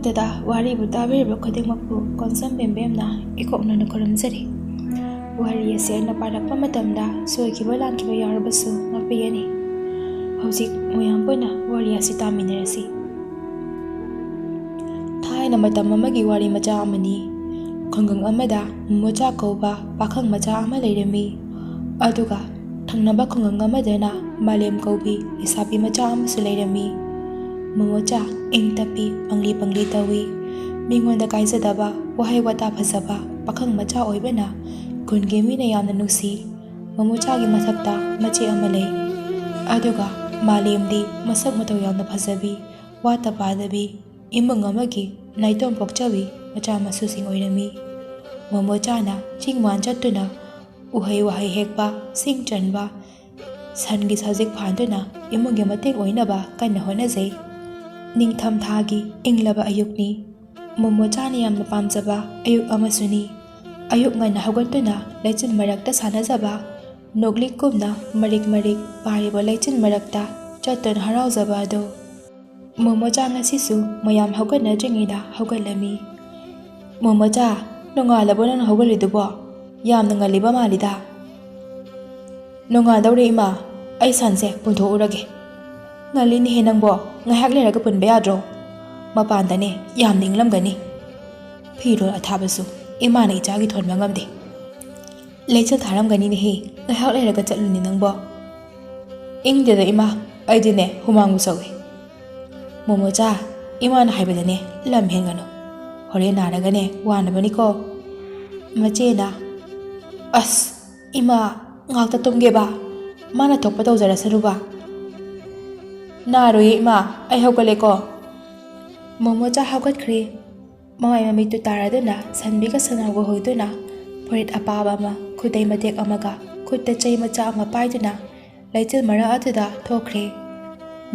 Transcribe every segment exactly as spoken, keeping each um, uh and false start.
ꯗꯗꯥ, ꯋꯥꯔꯤꯕꯨ ꯇꯥꯕꯤꯔꯤꯕ ꯈꯨꯗꯤꯡꯃꯛꯄꯨ ꯀꯣꯟꯁꯝ ꯕꯦꯝꯕꯦꯝꯅ ꯏꯀꯣꯛꯅꯅ ꯈꯨꯔꯨꯝꯖꯔꯤ꯫ ꯋꯥꯔꯤ ꯑꯁꯤ ꯑꯩꯅ ꯄꯥꯔꯛꯄ ꯃꯇꯝꯗ ꯁꯣꯏꯈꯤꯕ ꯂꯥꯟꯈꯤꯕ ꯌꯥꯎꯔꯕꯁꯨ ꯉꯥꯛꯄꯤꯒꯅꯤ꯫ ꯍꯧꯖꯤꯛ ꯃꯌꯥꯝ ꯄꯨꯟꯅ ꯋꯥꯔꯤ ꯑꯁꯤ ꯇꯥꯃꯤꯟꯅꯔꯁꯤ꯫ ꯊꯥꯏꯅ ꯃꯇꯝ ꯑꯃꯒꯤ ꯋꯥꯔꯤ ꯃꯆꯥ ꯑꯃꯅꯤ꯫ ꯈꯨꯡꯒꯪ ꯑꯃꯗ ꯃꯣꯃꯣꯆꯥ ꯀꯧꯕ ꯄꯥꯈꯪ ꯃꯆꯥ ꯑꯃ ꯂꯩꯔꯝꯃꯤ꯫ ꯑꯗꯨꯒ ꯊꯪꯅꯕ ꯈꯨꯡꯒꯪ ꯑꯃꯗꯅ ꯃꯥꯂꯦꯝ ꯀꯧꯕꯤ ꯂꯩꯁꯥꯕꯤ ꯃꯆꯥ ꯑꯃꯁꯨ ꯂꯩꯔꯝꯃꯤ꯫ ꯃꯣꯃꯣꯆꯥ ꯏꯪ ꯇꯞꯄꯤ, ꯄꯪꯂꯤ ꯄꯪꯂꯤ ꯇꯧꯏ꯫ ꯃꯤꯉꯣꯟꯗ ꯀꯥꯏꯖꯗꯕ, ꯋꯥꯍꯩ ꯋꯥꯇꯥ ꯐꯖꯕ ꯄꯥꯈꯪ ꯃꯆꯥ ꯑꯣꯏꯕꯅ ꯈꯨꯟꯒꯤ ꯃꯤꯅ ꯌꯥꯝꯅ ꯅꯨꯡꯁꯤ꯫ ꯃꯣꯃꯣꯆꯥꯒꯤ ꯃꯊꯛꯇ ꯃꯆꯦ ꯑꯃ ꯂꯩ꯫ ꯑꯗꯨꯒ ꯃꯥꯂꯦꯝꯗꯤ ꯃꯁꯛ ꯃꯇꯧ ꯌꯥꯝꯅ ꯐꯖꯕꯤ, ꯋꯥꯠꯇ ꯄꯥꯗꯕꯤ, ꯏꯃꯨꯡ ꯑꯃꯒꯤ ꯅꯥꯏꯇꯣꯝ ꯄꯣꯛꯆꯕꯤ ꯃꯆꯥ ꯃꯁꯨꯁꯤꯡ ꯑꯣꯏꯔꯝꯃꯤ꯫ ꯃꯣꯃꯣꯆꯥꯅ ꯆꯤꯡ ꯃꯥꯟ ꯆꯠꯇꯨꯅ ꯎꯍꯩ ꯋꯥꯍꯩ ꯍꯦꯛꯄ, ꯁꯤꯡ ꯆꯟꯕ, ꯁꯟꯒꯤ ꯁꯖꯤꯛ ꯐꯥꯟꯗꯨꯅ ꯏꯃꯨꯡꯒꯤ ꯃꯇꯦꯡ ꯑꯣꯏꯅꯕ ꯀꯟꯅ ꯍꯣꯠꯅꯖꯩ꯫ ꯅꯤꯡꯊꯝ ꯊꯥꯒꯤ ꯏꯪꯂꯕ ꯑꯌꯨꯛꯅꯤ꯫ ꯃꯣꯃꯣꯆꯥꯅ ꯌꯥꯝꯅ ꯄꯥꯝꯖꯕ ꯑꯌꯨꯛ ꯑꯃꯁꯨꯅꯤ꯫ ꯑꯌꯨꯛ ꯉꯟꯅ ꯍꯧꯒꯠꯇꯨꯅ ꯂꯩꯆꯤꯜ ꯃꯔꯛꯇ ꯁꯥꯟꯅꯖꯕ, ꯅꯣꯛꯂꯤꯛꯀꯨꯝꯅ ꯃꯔꯤꯛ ꯃꯔꯤꯛ ꯄꯥꯏꯔꯤꯕ ꯂꯩꯆꯤꯜ ꯃꯔꯛꯇ ꯆꯠꯇꯨꯅ ꯍꯔꯥꯎꯖꯕ ꯑꯗꯣ꯫ ꯃꯣꯃꯣꯆꯥ ꯉꯁꯤꯁꯨ ꯃꯌꯥꯝ ꯍꯧꯒꯠꯅꯗ꯭ꯔꯤꯉꯩꯗ ꯍꯧꯒꯠꯂꯝꯃꯤ꯫ "ꯃꯣꯃꯣꯆꯥ, ꯅꯣꯡꯉꯥꯜꯂꯕꯣ ꯅꯪꯅ ꯍꯧꯒꯠꯂꯤꯗꯨꯕꯣ? ꯌꯥꯝꯅ ꯉꯜꯂꯤꯕ ꯃꯥꯜꯂꯤꯗ꯫" "ꯅꯣꯡꯉꯥꯜꯗꯧꯔꯦ ꯏꯃꯥ, ꯑꯩ ꯁꯟꯁꯦ ꯄꯨꯟꯊꯣꯛꯎꯔꯒꯦ꯫" "ꯉꯜꯂꯤꯅꯦꯍꯦ ꯅꯪꯕꯣ, ꯉꯥꯏꯍꯥꯛ ꯂꯩꯔꯒ ꯄꯨꯟꯕ ꯌꯥꯗ꯭ꯔꯣ? ꯃꯄꯥꯟꯗꯅꯦ ꯌꯥꯝꯅ ꯏꯪꯂꯝꯒꯅꯤ꯫" "ꯐꯤꯔꯣꯜ ꯑꯊꯥꯕꯁꯨ ꯏꯃꯥꯅ ꯏꯆꯥꯒꯤ ꯊꯣꯟꯕ ꯉꯝꯗꯦ꯫ ꯂꯩꯆꯤꯜ ꯊꯥꯔꯝꯒꯅꯤꯅꯦꯍꯦ, ꯉꯥꯏꯍꯥꯛ ꯂꯩꯔꯒ ꯆꯠꯂꯨꯅꯦ ꯅꯪꯕꯣ꯫" "ꯏꯪꯗꯦꯗ ꯏꯃꯥ, ꯑꯩꯗꯤꯅꯦ ꯍꯨꯃꯥꯡꯕꯨ ꯁꯧꯏ꯫" "ꯃꯣꯃꯣꯆꯥ, ꯏꯃꯥꯅ ꯍꯥꯏꯕꯗꯅꯦ ꯂꯝ ꯍꯦꯟꯒꯅꯨ, ꯍꯣꯔꯦꯟ ꯅꯥꯔꯒꯅꯦ ꯋꯥꯅꯕꯅꯤꯀꯣ꯫" ꯃꯆꯦꯅ, "ꯑꯁ, ꯏꯃꯥ, ꯉꯥꯛꯇ ꯇꯨꯝꯒꯦꯕ, ꯃꯥꯅ ꯊꯣꯛꯄ ꯇꯧꯖꯔꯁꯅꯨꯕ꯫" "ꯅꯥꯔꯣꯏꯌꯦ ꯏꯃꯥ, ꯑꯩ ꯍꯧꯒꯠꯂꯦꯀꯣ꯫" ꯃꯣꯃꯣꯆꯥ ꯍꯧꯒꯠꯈ꯭ꯔꯦ꯫ ꯃꯃꯥꯏ ꯃꯃꯤꯠꯇꯨ ꯇꯥꯔꯗꯨꯅ ꯁꯟꯕꯤꯒ ꯁꯟꯅꯥꯎꯒ ꯍꯣꯏꯗꯨꯅ ꯐꯨꯔꯤꯠ ꯑꯄꯥꯕ ꯑꯃ, ꯈꯨꯗꯩ ꯃꯇꯦꯛ ꯑꯃꯒ ꯈꯨꯠꯇ ꯆꯩ ꯃꯆꯥ ꯑꯃ ꯄꯥꯏꯗꯨꯅ ꯂꯩꯆꯤꯜ ꯃꯔꯛ ꯑꯗꯨꯗ ꯊꯣꯛꯈ꯭ꯔꯦ꯫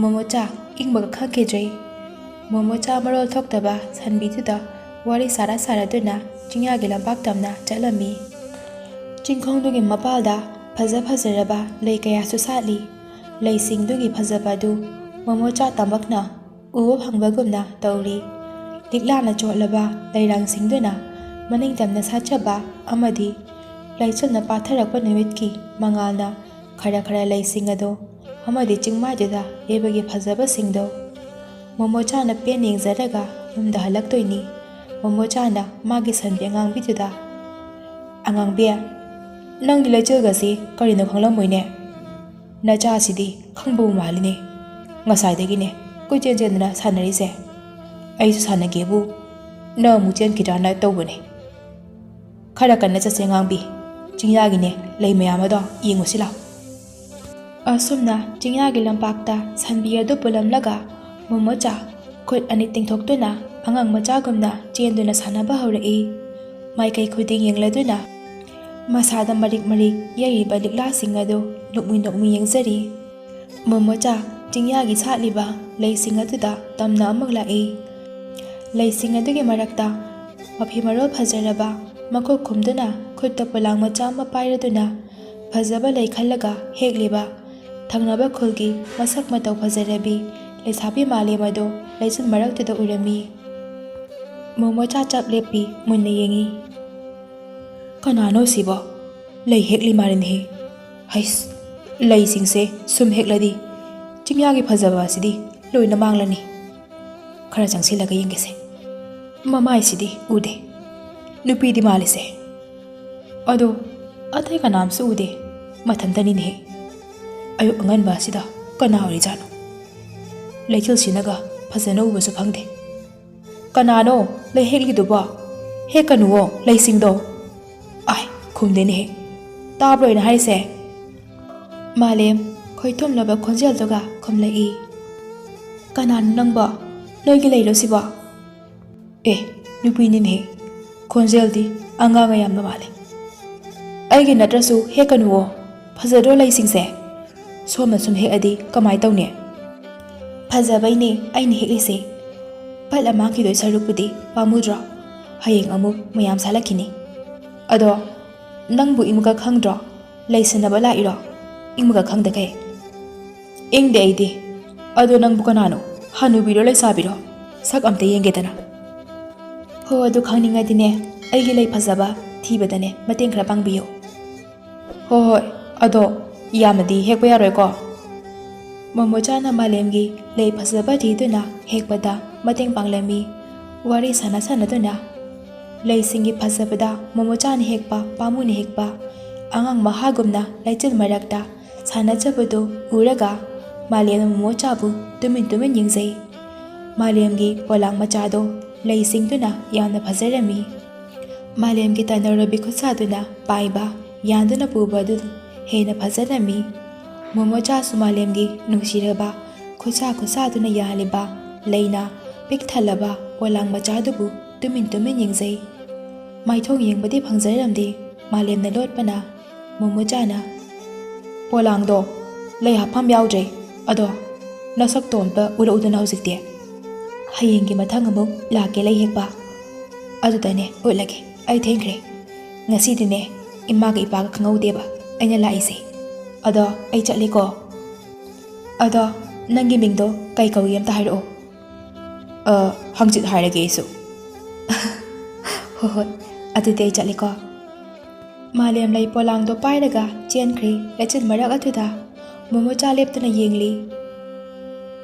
ꯃꯣꯃꯣꯆꯥ ꯏꯪꯕꯒ ꯈꯪꯈꯤꯗ꯭ꯔꯦ꯫ ꯃꯣꯃꯣꯆꯥ ꯃꯔꯣꯜ ꯊꯣꯛꯇꯕ ꯁꯟꯕꯤꯗꯨꯗ ꯋꯥꯔꯤ ꯁꯥꯔ ꯁꯥꯔꯗꯨꯅ ꯆꯤꯡꯌꯥꯒꯤ ꯂꯝꯄꯥꯛ ꯇꯝꯅ ꯆꯠꯂꯝꯃꯤ꯫ ꯆꯤꯡꯈꯣꯡꯗꯨꯒꯤ ꯃꯄꯥꯜꯗ ꯐꯖ ꯐꯖꯔꯕ ꯂꯩ ꯀꯌꯥꯁꯨ ꯁꯥꯠꯂꯤ꯫ ꯂꯩꯁꯤꯡꯗꯨꯒꯤ ꯐꯖꯕ ꯑꯗꯨ ꯃꯣꯃꯣꯆꯥ ꯇꯝꯕꯛꯅ ꯎꯕ ꯐꯪꯕꯒꯨꯝꯅ ꯇꯧꯔꯤ꯫ ꯂꯤꯛꯂꯥꯅ ꯆꯣꯠꯂꯕ ꯂꯩꯔꯥꯡꯁꯤꯡꯗꯨꯅ ꯃꯅꯤꯡ ꯇꯝꯅ ꯁꯥꯠꯆꯕ ꯑꯃꯗꯤ ꯂꯩꯆꯤꯜꯅ ꯄꯥꯊꯔꯛꯄ ꯅꯨꯃꯤꯠꯀꯤ ꯃꯉꯥꯜꯅ ꯈꯔ ꯈꯔ ꯂꯩꯁꯤꯡ ꯑꯗꯨ ꯑꯃꯗꯤ ꯆꯤꯡꯃꯥꯏꯗꯨꯗ ꯌꯩꯕꯒꯤ ꯐꯖꯕꯁꯤꯡꯗꯨ ꯃꯣꯃꯣꯆꯥꯅ ꯄꯦꯟ ꯌꯦꯡꯖꯔꯒ ꯌꯨꯝꯗ ꯍꯜꯂꯛꯇꯣꯏꯅꯤ꯫ ꯃꯣꯃꯣꯆꯥꯅ ꯃꯥꯒꯤ ꯁꯟꯕꯤ ꯑꯉꯥꯡꯕꯤꯗꯨꯗ, "ꯑꯉꯥꯡꯕꯤ, ꯅꯪꯗꯤ ꯂꯩꯆꯤꯜꯒꯁꯤ ꯀꯔꯤꯅꯣ ꯈꯪꯂꯝꯃꯣꯏꯅꯦ꯫ ꯅꯆꯥꯁꯤꯗꯤ ꯈꯪꯕꯕꯨ ꯃꯥꯜꯂꯤꯅꯦ꯫ ꯉꯁꯥꯏꯗꯒꯤꯅꯦ ꯀꯣꯏꯆꯦꯟ ꯆꯦꯟꯗꯅ ꯁꯥꯟꯅꯔꯤꯁꯦ꯫ ꯑꯩꯁꯨ ꯁꯥꯟꯅꯒꯦꯕꯨ ꯅꯪ ꯑꯃꯨꯛ ꯆꯦꯟꯈꯤꯗ꯭ꯔꯥꯅ ꯇꯧꯕꯅꯦ꯫ ꯈꯔ ꯀꯟꯅ ꯆꯠꯁꯦ ꯑꯉꯥꯡꯕꯤ꯫ ꯆꯤꯡꯌꯥꯒꯤꯅꯦ ꯂꯩ ꯃꯌꯥꯝ ꯑꯗꯣ ꯌꯦꯡꯉꯨꯁꯤ ꯂꯥꯎ꯫" ꯑꯁꯨꯝꯅ ꯆꯤꯡꯌꯥꯒꯤ ꯂꯝꯄꯥꯛꯇ ꯁꯟꯕꯤ ꯑꯗꯨ ꯄꯨꯜꯂꯝꯂꯒ ꯃꯣꯃꯣꯆꯥ ꯈꯨꯠ ꯑꯅꯤ ꯇꯤꯡꯊꯣꯛꯇꯨꯅ ꯑꯉꯥꯡ ꯃꯆꯥꯒꯨꯝꯅ ꯆꯦꯟꯗꯨꯅ ꯁꯥꯟꯅꯕ ꯍꯧꯔꯛꯏ꯫ ꯃꯥꯏꯀꯩ ꯈꯨꯗꯤꯡ ꯌꯦꯡꯂꯗꯨꯅ ꯃꯁꯥꯗ ꯃꯔꯤꯛ ꯃꯔꯤꯛ ꯌꯩꯔꯤꯕ ꯂꯤꯛꯂꯥꯁꯤꯡ ꯑꯗꯨ ꯅꯣꯛꯃꯤ ꯅꯣꯛꯃꯤ ꯌꯦꯡꯖꯔꯤ꯫ ꯃꯣꯃꯣꯆꯥ ꯆꯤꯡꯌꯥꯒꯤ ꯁꯥꯠꯂꯤꯕ ꯂꯩꯁꯤꯡ ꯑꯗꯨꯗ ꯇꯝꯅ ꯑꯃꯨꯛ ꯂꯥꯛꯏ꯫ ꯂꯩꯁꯤꯡ ꯑꯗꯨꯒꯤ ꯃꯔꯛꯇ ꯃꯐꯤ ꯃꯔꯣꯜ ꯐꯖꯔꯕ ꯃꯈꯨꯠ ꯈꯨꯝꯗꯨꯅ ꯈꯨꯠꯇ ꯄꯣꯂꯥꯡ ꯃꯆꯥ ꯑꯃ ꯄꯥꯏꯔꯗꯨꯅ ꯐꯖꯕ ꯂꯩ ꯈꯜꯂꯒ ꯍꯦꯛꯂꯤꯕ ꯊꯪꯅꯕ ꯈꯨꯜꯒꯤ ꯃꯁꯛ ꯃꯇꯧ ꯐꯖꯔꯕꯤ ꯂꯩꯁꯥꯕꯤ ꯃꯥꯂꯦꯝ ꯑꯗꯨ ꯂꯩꯆꯤꯜ ꯃꯔꯛꯇꯨꯗ ꯎꯔꯝꯃꯤ꯫ ꯃꯣꯃꯣꯆꯥ ꯆꯞ ꯂꯦꯞꯄꯤ ꯃꯨꯟꯅ ꯌꯦꯡꯉꯤ꯫ "ꯀꯅꯥꯅꯣ ꯁꯤꯕꯣ? ꯂꯩ ꯍꯦꯛꯂꯤ ꯃꯥꯜꯂꯤꯅꯦꯍꯦ꯫ ꯍꯩꯁ, ꯂꯩꯁꯤꯡꯁꯦ ꯁꯨꯝ ꯍꯦꯛꯂꯗꯤ ꯆꯤꯡꯌꯥꯒꯤ ꯐꯖꯕ ꯑꯁꯤꯗꯤ ꯂꯣꯏꯅ ꯃꯥꯡꯂꯅꯤ꯫ ꯈꯔ ꯆꯪꯁꯤꯜꯂꯒ ꯌꯦꯡꯒꯦꯁꯦ꯫ ꯃꯃꯥꯏꯁꯤꯗꯤ ꯎꯗꯦ꯫ ꯅꯨꯄꯤꯗꯤ ꯃꯥꯜꯂꯤꯁꯦ꯫ ꯑꯗꯣ ꯑꯇꯩ ꯀꯅꯥꯝꯁꯨ ꯎꯗꯦ꯫ ꯃꯊꯟꯇꯅꯤꯅꯦꯍꯦ꯫ ꯑꯌꯨꯛ ꯑꯉꯟꯕ ꯑꯁꯤꯗ ꯀꯅꯥ ꯑꯣꯏꯔꯤꯖꯥꯠꯅꯣ? ꯂꯩꯆꯤꯜꯁꯤꯅꯒ ꯐꯖꯅ ꯎꯕꯁꯨ ꯐꯪꯗꯦ꯫ ꯀꯅꯥꯅꯣ ꯂꯩ ꯍꯦꯛꯂꯤꯗꯨꯕꯣ? ꯍꯦꯛꯀꯅꯨꯋꯣ ꯂꯩꯁꯤꯡꯗꯣ꯫" "ꯑꯥꯏ, ꯈꯨꯝꯗꯦꯅꯦꯍꯦ꯫ ꯇꯥꯕ꯭ꯔꯣ ꯑꯩꯅ ꯍꯥꯏꯔꯤꯁꯦ?" ꯃꯥꯂꯦꯝ ꯈꯣꯏꯊꯨꯝꯂꯕ ꯈꯣꯟꯖꯦꯜꯗꯨꯒ ꯈꯨꯝꯂꯛꯏ꯫ "ꯀꯅꯥꯅꯣ ꯅꯪꯕꯣ? ꯅꯣꯏꯒꯤ ꯂꯩꯔꯣ ꯁꯤꯕꯣ?" "ꯑꯦ, ꯅꯨꯄꯤꯅꯤꯅꯦꯍꯦ꯫ ꯈꯣꯟꯖꯦꯜꯗꯤ ꯑꯉꯥꯡꯒ ꯌꯥꯝꯅ ꯃꯥꯜꯂꯦ꯫ ꯑꯩꯒꯤ ꯅꯠꯇ꯭ꯔꯁꯨ ꯍꯦꯛꯀꯅꯨꯋꯣ꯫ ꯐꯖꯗ꯭ꯔꯣ ꯂꯩꯁꯤꯡꯁꯦ? ꯁꯣꯝꯅ ꯁꯨꯝ ꯍꯦꯛꯑꯗꯤ ꯀꯃꯥꯏ ꯇꯧꯅꯤ?" "ꯐꯖꯕꯩꯅꯦ ꯑꯩꯅ ꯍꯦꯛꯂꯤꯁꯦ꯫ ꯄꯠꯂ ꯃꯥꯡꯈꯤꯗꯣꯏ ꯁꯔꯨꯛꯄꯨꯗꯤ ꯄꯥꯝꯃꯨꯗ꯭ꯔꯣ? ꯍꯌꯦꯡ ꯑꯃꯨꯛ ꯃꯌꯥꯝ ꯁꯥꯠꯂꯛꯈꯤꯅꯤ꯫ ꯑꯗꯣ ꯅꯪꯕꯨ ꯏꯪꯕꯒ ꯈꯪꯗ꯭ꯔꯣ? ꯂꯩ ꯁꯤꯟꯅꯕ ꯂꯥꯛꯏꯔꯣ? ꯏꯪꯕꯒ ꯈꯪꯗꯈꯩ?" "ꯏꯪꯗꯦ ꯑꯩꯗꯤ꯫ ꯑꯗꯣ ꯅꯪꯕꯨ ꯀꯅꯥꯅꯣ? ꯍꯅꯨꯕꯤꯔꯣ ꯂꯩꯁꯥꯕꯤꯔꯣ? ꯁꯛ ꯑꯝꯇ ꯌꯦꯡꯒꯦꯗꯅ꯫" ꯍꯣ, ꯑꯗꯨ ꯈꯪꯅꯤꯡꯉꯗꯤꯅꯦ, ꯑꯩꯒꯤ ꯂꯩ ꯐꯖꯕ ꯊꯤꯕꯗꯅꯦ ꯃꯇꯦꯡ ꯈꯔ ꯄꯥꯡꯕꯤꯌꯨ꯫ ꯍꯣ ꯍꯣꯏ, ꯑꯗꯣ ꯌꯥꯝꯅꯗꯤ ꯍꯦꯛꯄ ꯌꯥꯔꯣꯏꯀꯣ꯫ ꯃꯣꯃꯣꯆꯥꯅ ꯃꯥꯂꯦꯝꯒꯤ ꯂꯩ ꯐꯖꯕ ꯊꯤꯗꯨꯅ ꯍꯦꯛꯄꯗ ꯃꯇꯦꯡ ꯄꯥꯡꯂꯝꯃꯤ꯫ ꯋꯥꯔꯤ ꯁꯥꯟꯅ ꯁꯥꯟꯅꯗꯨꯅ ꯂꯩꯁꯤꯡꯒꯤ ꯐꯖꯕꯗ ꯃꯣꯃꯣꯆꯥꯅ ꯍꯦꯛꯄ, ꯄꯥꯃꯨꯅ ꯍꯦꯛꯄ, ꯑꯉꯥꯡ ꯃꯍꯥꯒꯨꯝꯅ ꯂꯩꯆꯤꯜ ꯃꯔꯛꯇ ꯁꯥꯟꯅꯖꯕꯗꯨ ꯎꯔꯒ ꯃꯥꯂꯦꯝꯅ ꯃꯣꯃꯣꯆꯥꯕꯨ ꯇꯨꯃꯤꯟ ꯇꯨꯃꯤꯟ ꯌꯦꯡꯖꯩ꯫ ꯃꯥꯂꯦꯝꯒꯤ ꯄꯣꯂꯥꯡ ꯃꯆꯥꯗꯣ ꯂꯩꯁꯤꯡꯗꯨꯅ ꯌꯥꯝꯅ ꯐꯖꯔꯝꯃꯤ꯫ ꯃꯥꯂꯦꯝꯒꯤ ꯇꯅꯔꯣꯕꯤ ꯈꯨꯠꯁꯥꯗꯨꯅ ꯄꯥꯏꯕ, ꯌꯥꯟꯗꯨꯅ ꯄꯨꯕ ꯑꯗꯨ ꯍꯦꯟꯅ ꯐꯖꯔꯝꯃꯤ꯫ ꯃꯣꯃꯣꯆꯥꯁꯨ ꯃꯥꯂꯦꯝꯒꯤ ꯅꯨꯡꯁꯤꯔꯕ ꯈꯨꯠꯁꯥ ꯈꯨꯠꯁꯥꯗꯨꯅ ꯌꯥꯜꯂꯤꯕ ꯂꯩꯅ ꯄꯤꯛ ꯊꯜꯂꯕ ꯄꯣꯂꯥꯡ ꯃꯆꯥꯗꯨꯕꯨ ꯇꯨꯃꯤꯟ ꯇꯨꯃꯤꯟ ꯌꯦꯡꯖꯩ꯫ ꯃꯥꯏꯊꯣꯡ ꯌꯦꯡꯕꯗꯤ ꯐꯪꯖꯔꯝꯗꯦ꯫ ꯃꯥꯂꯦꯝꯅ ꯂꯣꯠꯄꯅ ꯃꯣꯃꯣꯆꯥꯅ, "ꯄꯣꯂꯥꯡꯗꯣ ꯂꯩ ꯍꯥꯞꯐꯝ ꯌꯥꯎꯗ꯭ꯔꯦ꯫ ꯑꯗꯣ ꯅꯁꯛꯇꯣ ꯑꯝꯇ ꯎꯠꯂꯛꯎꯗꯅ ꯍꯧꯖꯤꯛꯇꯤ꯫ ꯍꯌꯦꯡꯒꯤ ꯃꯊꯪ ꯑꯃꯨꯛ ꯂꯥꯛꯀꯦ ꯂꯩ ꯍꯦꯛꯄ꯫ ꯑꯗꯨꯗꯅꯦ ꯎꯠꯂꯒꯦ꯫ ꯑꯩ ꯊꯦꯡꯈ꯭ꯔꯦ꯫ ꯉꯁꯤꯗꯤꯅꯦ ꯏꯃꯥꯒ ꯏꯄꯥꯒ ꯈꯪꯍꯧꯗꯦꯕ ꯑꯩꯅ ꯂꯥꯛꯏꯁꯦ꯫ ꯑꯗꯣ ꯑꯩ ꯆꯠꯂꯦꯀꯣ꯫ ꯑꯗꯣ ꯅꯪꯒꯤ ꯃꯤꯡꯗꯣ ꯀꯩ ꯀꯧꯏ ꯑꯝꯇ ꯍꯥꯏꯔꯛꯑꯣ꯫" "ꯑ, ꯍꯪꯆꯤꯠ ꯍꯥꯏꯔꯒꯦ ꯑꯩꯁꯨ꯫" "ꯍꯣꯏ ꯍꯣꯏ, ꯑꯗꯨꯗꯤ ꯑꯩ ꯆꯠꯂꯦꯀꯣ꯫" ꯃꯥꯂꯦꯝ ꯂꯩ ꯄꯣꯂꯥꯡꯗꯣ ꯄꯥꯏꯔꯒ ꯆꯦꯟꯈ꯭ꯔꯦ꯫ ꯂꯩꯆꯤꯜ ꯃꯔꯛ ꯑꯗꯨꯗ ꯃꯣꯃꯣꯆꯥ ꯂꯦꯞꯇꯨꯅ ꯌꯦꯡꯂꯤ꯫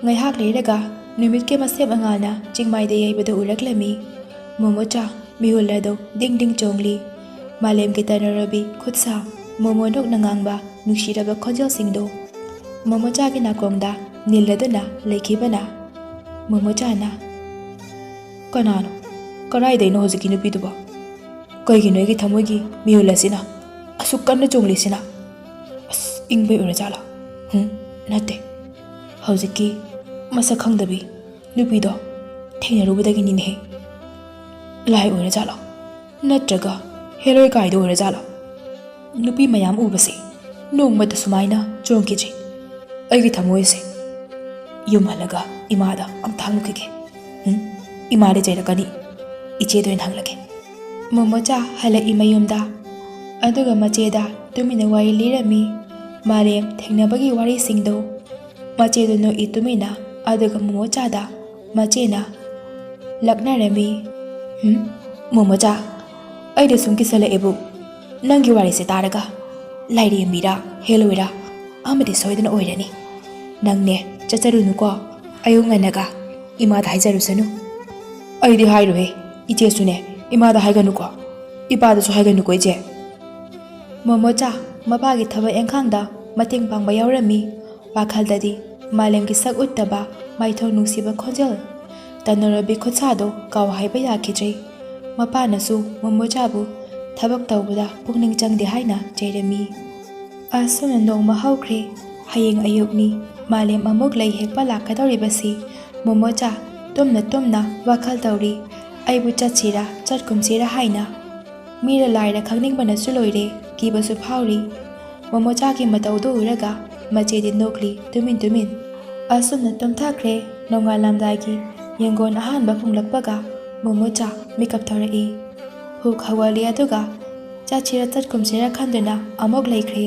ꯉꯥꯏꯍꯥꯛ ꯂꯩꯔꯒ ꯅꯨꯃꯤꯠꯀꯤ ꯃꯁꯦꯞ ꯃꯉꯥꯜꯅ ꯆꯤꯡꯃꯥꯏꯗ ꯌꯩꯕꯗꯨ ꯎꯔꯛꯂꯝꯃꯤ꯫ ꯃꯣꯃꯣꯆꯥ ꯃꯤꯍꯨꯜ ꯑꯗꯨ ꯗꯤꯡ ꯗꯤꯡ ꯆꯣꯡꯂꯤ꯫ ꯃꯥꯂꯦꯝꯒꯤ ꯇꯅꯔꯣꯕꯤ ꯈꯨꯠꯁꯥ, ꯃꯣꯃꯣ ꯅꯣꯛꯅ ꯉꯥꯡꯕ ꯅꯨꯡꯁꯤꯔꯕ ꯈꯣꯟꯖꯦꯜꯁꯤꯡꯗꯨ ꯃꯣꯃꯣꯆꯥꯒꯤ ꯅꯥꯀꯣꯡꯗ ꯅꯤꯜꯂꯗꯨꯅ ꯂꯩꯈꯤꯕꯅ ꯃꯣꯃꯣꯆꯥꯅ, "ꯀꯅꯥꯅꯣ? ꯀꯗꯥꯏꯗꯩꯅꯣ ꯍꯧꯖꯤꯛꯀꯤ ꯅꯨꯄꯤꯗꯨꯕꯣ? ꯀꯩꯒꯤꯅꯣ ꯑꯩꯒꯤ ꯊꯃꯣꯏꯒꯤ ꯃꯤꯍꯨꯜ ꯑꯁꯤꯅ ꯑꯁꯨꯛ ꯀꯟꯅ ꯆꯣꯡꯂꯤꯁꯤꯅ? ꯑꯁ, ꯏꯪꯕꯩ ꯑꯣꯏꯔꯖꯥꯠꯂꯣ? ꯍꯨꯝ, ꯅꯠꯇꯦ꯫ ꯍꯧꯖꯤꯛꯀꯤ ꯃꯁꯛ ꯈꯪꯗꯕꯤ ꯅꯨꯄꯤꯗꯣ ꯊꯦꯡꯅꯔꯨꯕꯗꯒꯤꯅꯤꯅꯦꯍꯦ꯫ ꯂꯥꯏ ꯑꯣꯏꯔꯖꯥꯠꯂꯣ? ꯅꯠꯇ꯭ꯔꯒ ꯍꯦꯔꯣꯏ ꯀꯥꯏꯗ ꯑꯣꯏꯔꯖꯥꯠꯂꯣ? ꯅꯨꯄꯤ ꯃꯌꯥꯝ ꯎꯕꯁꯦ ꯅꯣꯡꯃꯇ ꯁꯨꯃꯥꯏꯅ ꯆꯣꯡꯈꯤꯗ꯭ꯔꯤ꯫ ꯑꯩꯒꯤ ꯊꯃꯣꯏꯁꯦ ꯌꯨꯝ ꯍꯜꯂꯒ ꯏꯃꯥꯗ ꯑꯝꯇ ꯍꯪꯉꯨꯈꯤꯒꯦ꯫ ꯎꯝ, ꯏꯃꯥꯗꯤ ꯆꯩꯔꯛꯀꯅꯤ꯫ ꯏꯆꯦꯗ ꯑꯣꯏꯅ ꯍꯪꯂꯒꯦ꯫" ꯃꯣꯃꯣꯆꯥ ꯍꯜꯂꯛꯏ ꯃꯌꯨꯝꯗ꯫ ꯑꯗꯨꯒ ꯃꯆꯦꯗ ꯇꯨꯃꯤꯟꯅ ꯋꯥꯔꯤ ꯂꯤꯔꯝꯃꯤ꯫ ꯃꯥꯂꯦꯝ ꯊꯦꯡꯅꯕꯒꯤ ꯋꯥꯔꯤꯁꯤꯡꯗꯣ꯫ ꯃꯆꯦꯗꯨ ꯅꯣꯛꯏ ꯇꯨꯃꯤꯟꯅ꯫ ꯑꯗꯨꯒ ꯃꯣꯃꯣꯆꯥꯗ ꯃꯆꯦꯅ ꯂꯛꯅꯔꯝꯃꯤ꯫ ꯎꯝ, ꯃꯣꯃꯣꯆꯥ, ꯑꯩꯗꯤ ꯁꯨꯝ ꯀꯤꯁꯜꯂꯛꯑꯦꯕꯨ꯫ ꯅꯪꯒꯤ ꯋꯥꯔꯤꯁꯦ ꯇꯥꯔꯒ ꯂꯥꯏꯔꯦꯝꯕꯤꯔꯥ ꯍꯦꯂꯣꯏꯔꯥ ꯑꯃꯗꯤ ꯁꯣꯏꯗꯅ ꯑꯣꯏꯔꯅꯤ꯫ ꯅꯪꯅꯦ, ꯆꯠꯆꯔꯨꯅꯨꯀꯣ꯫ ꯑꯌꯨꯛ ꯉꯟꯅꯒ ꯏꯃꯥꯗ ꯍꯥꯏꯖꯔꯨꯁꯅꯨ꯫ ꯑꯩꯗꯤ ꯍꯥꯏꯔꯣꯏꯍꯦ꯫ ꯏꯆꯦꯁꯨꯅꯦ, ꯏꯃꯥꯗ ꯍꯥꯏꯒꯅꯨꯀꯣ꯫ ꯏꯄꯥꯗꯁꯨ ꯍꯥꯏꯒꯅꯨꯀꯣ, ꯏꯆꯦ꯫ ꯃꯣꯃꯣꯆꯥ ꯃꯄꯥꯒꯤ ꯊꯕꯛ ꯏꯪꯈꯥꯡꯗ ꯃꯇꯦꯡ ꯄꯥꯡꯕ ꯌꯥꯎꯔꯝꯃꯤ꯫ ꯋꯥꯈꯜꯗꯗꯤ ꯃꯥꯂꯦꯝꯒꯤ ꯁꯛ ꯎꯠꯇꯕ ꯃꯥꯏꯊꯣꯡ ꯅꯨꯡꯁꯤꯕ ꯈꯣꯟꯖꯦꯜ, ꯇꯅꯧꯔꯕꯤ ꯈꯨꯠꯁꯥꯗꯣ ꯀꯥꯎ ꯍꯥꯏꯕ ꯌꯥꯈꯤꯗ꯭ꯔꯦ꯫ ꯃꯄꯥꯅꯁꯨ ꯃꯣꯃꯣꯆꯥꯕꯨ ꯊꯕꯛ ꯇꯧꯕꯗ ꯄꯨꯛꯅꯤꯡ ꯆꯪꯗꯦ ꯍꯥꯏꯅ ꯆꯩꯔꯝꯃꯤ꯫ ꯑꯁꯨꯝꯅ ꯅꯣꯡꯃ ꯍꯧꯈ꯭ꯔꯦ꯫ ꯍꯌꯦꯡ ꯑꯌꯨꯛꯅꯤ꯫ ꯃꯥꯂꯦꯝ ꯑꯃꯨꯛ ꯂꯩ ꯍꯦꯛꯄ ꯂꯥꯛꯀꯗꯧꯔꯤꯕꯁꯤ ꯃꯣꯃꯣꯆꯥ ꯇꯨꯝꯅ ꯇꯨꯝꯅ ꯋꯥꯈꯜ ꯇꯧꯔꯤ꯫ ꯑꯩꯕꯨ ꯆꯠꯁꯤꯔꯥ ꯆꯠꯀꯨꯝꯁꯤꯔꯥ ꯍꯥꯏꯅ꯫ ꯃꯤꯔ ꯂꯥꯏꯔ ꯈꯪꯅꯤꯡꯕꯅꯁꯨ ꯂꯣꯏꯔꯦ, ꯀꯤꯕꯁꯨ ꯐꯥꯎꯔꯤ꯫ ꯃꯣꯃꯣꯆꯥꯒꯤ ꯃꯇꯧꯗꯨ ꯎꯔꯒ ꯃꯆꯦꯗꯤ ꯅꯣꯛꯂꯤ ꯇꯨꯃꯤꯟ ꯇꯨꯃꯤꯟ꯫ ꯑꯁꯨꯝꯅ ꯇꯨꯝꯊꯈ꯭ꯔꯦ꯫ ꯅꯣꯡꯉꯥꯜꯂꯝꯗꯥꯏꯒꯤ ꯌꯦꯡꯒꯣꯟ ꯑꯍꯥꯟꯕ ꯈꯨꯡꯂꯛꯄꯒ ꯃꯣꯃꯣꯆꯥ ꯃꯤꯀꯞ ꯊꯣꯔꯛꯏ꯫ ꯍꯨꯛ ꯍꯧꯒꯠꯂꯤ, ꯑꯗꯨꯒ ꯆꯠꯁꯤꯔ ꯆꯠꯀꯨꯝꯁꯤꯔ ꯈꯟꯗꯨꯅ ꯑꯃꯨꯛ ꯂꯩꯈ꯭ꯔꯦ꯫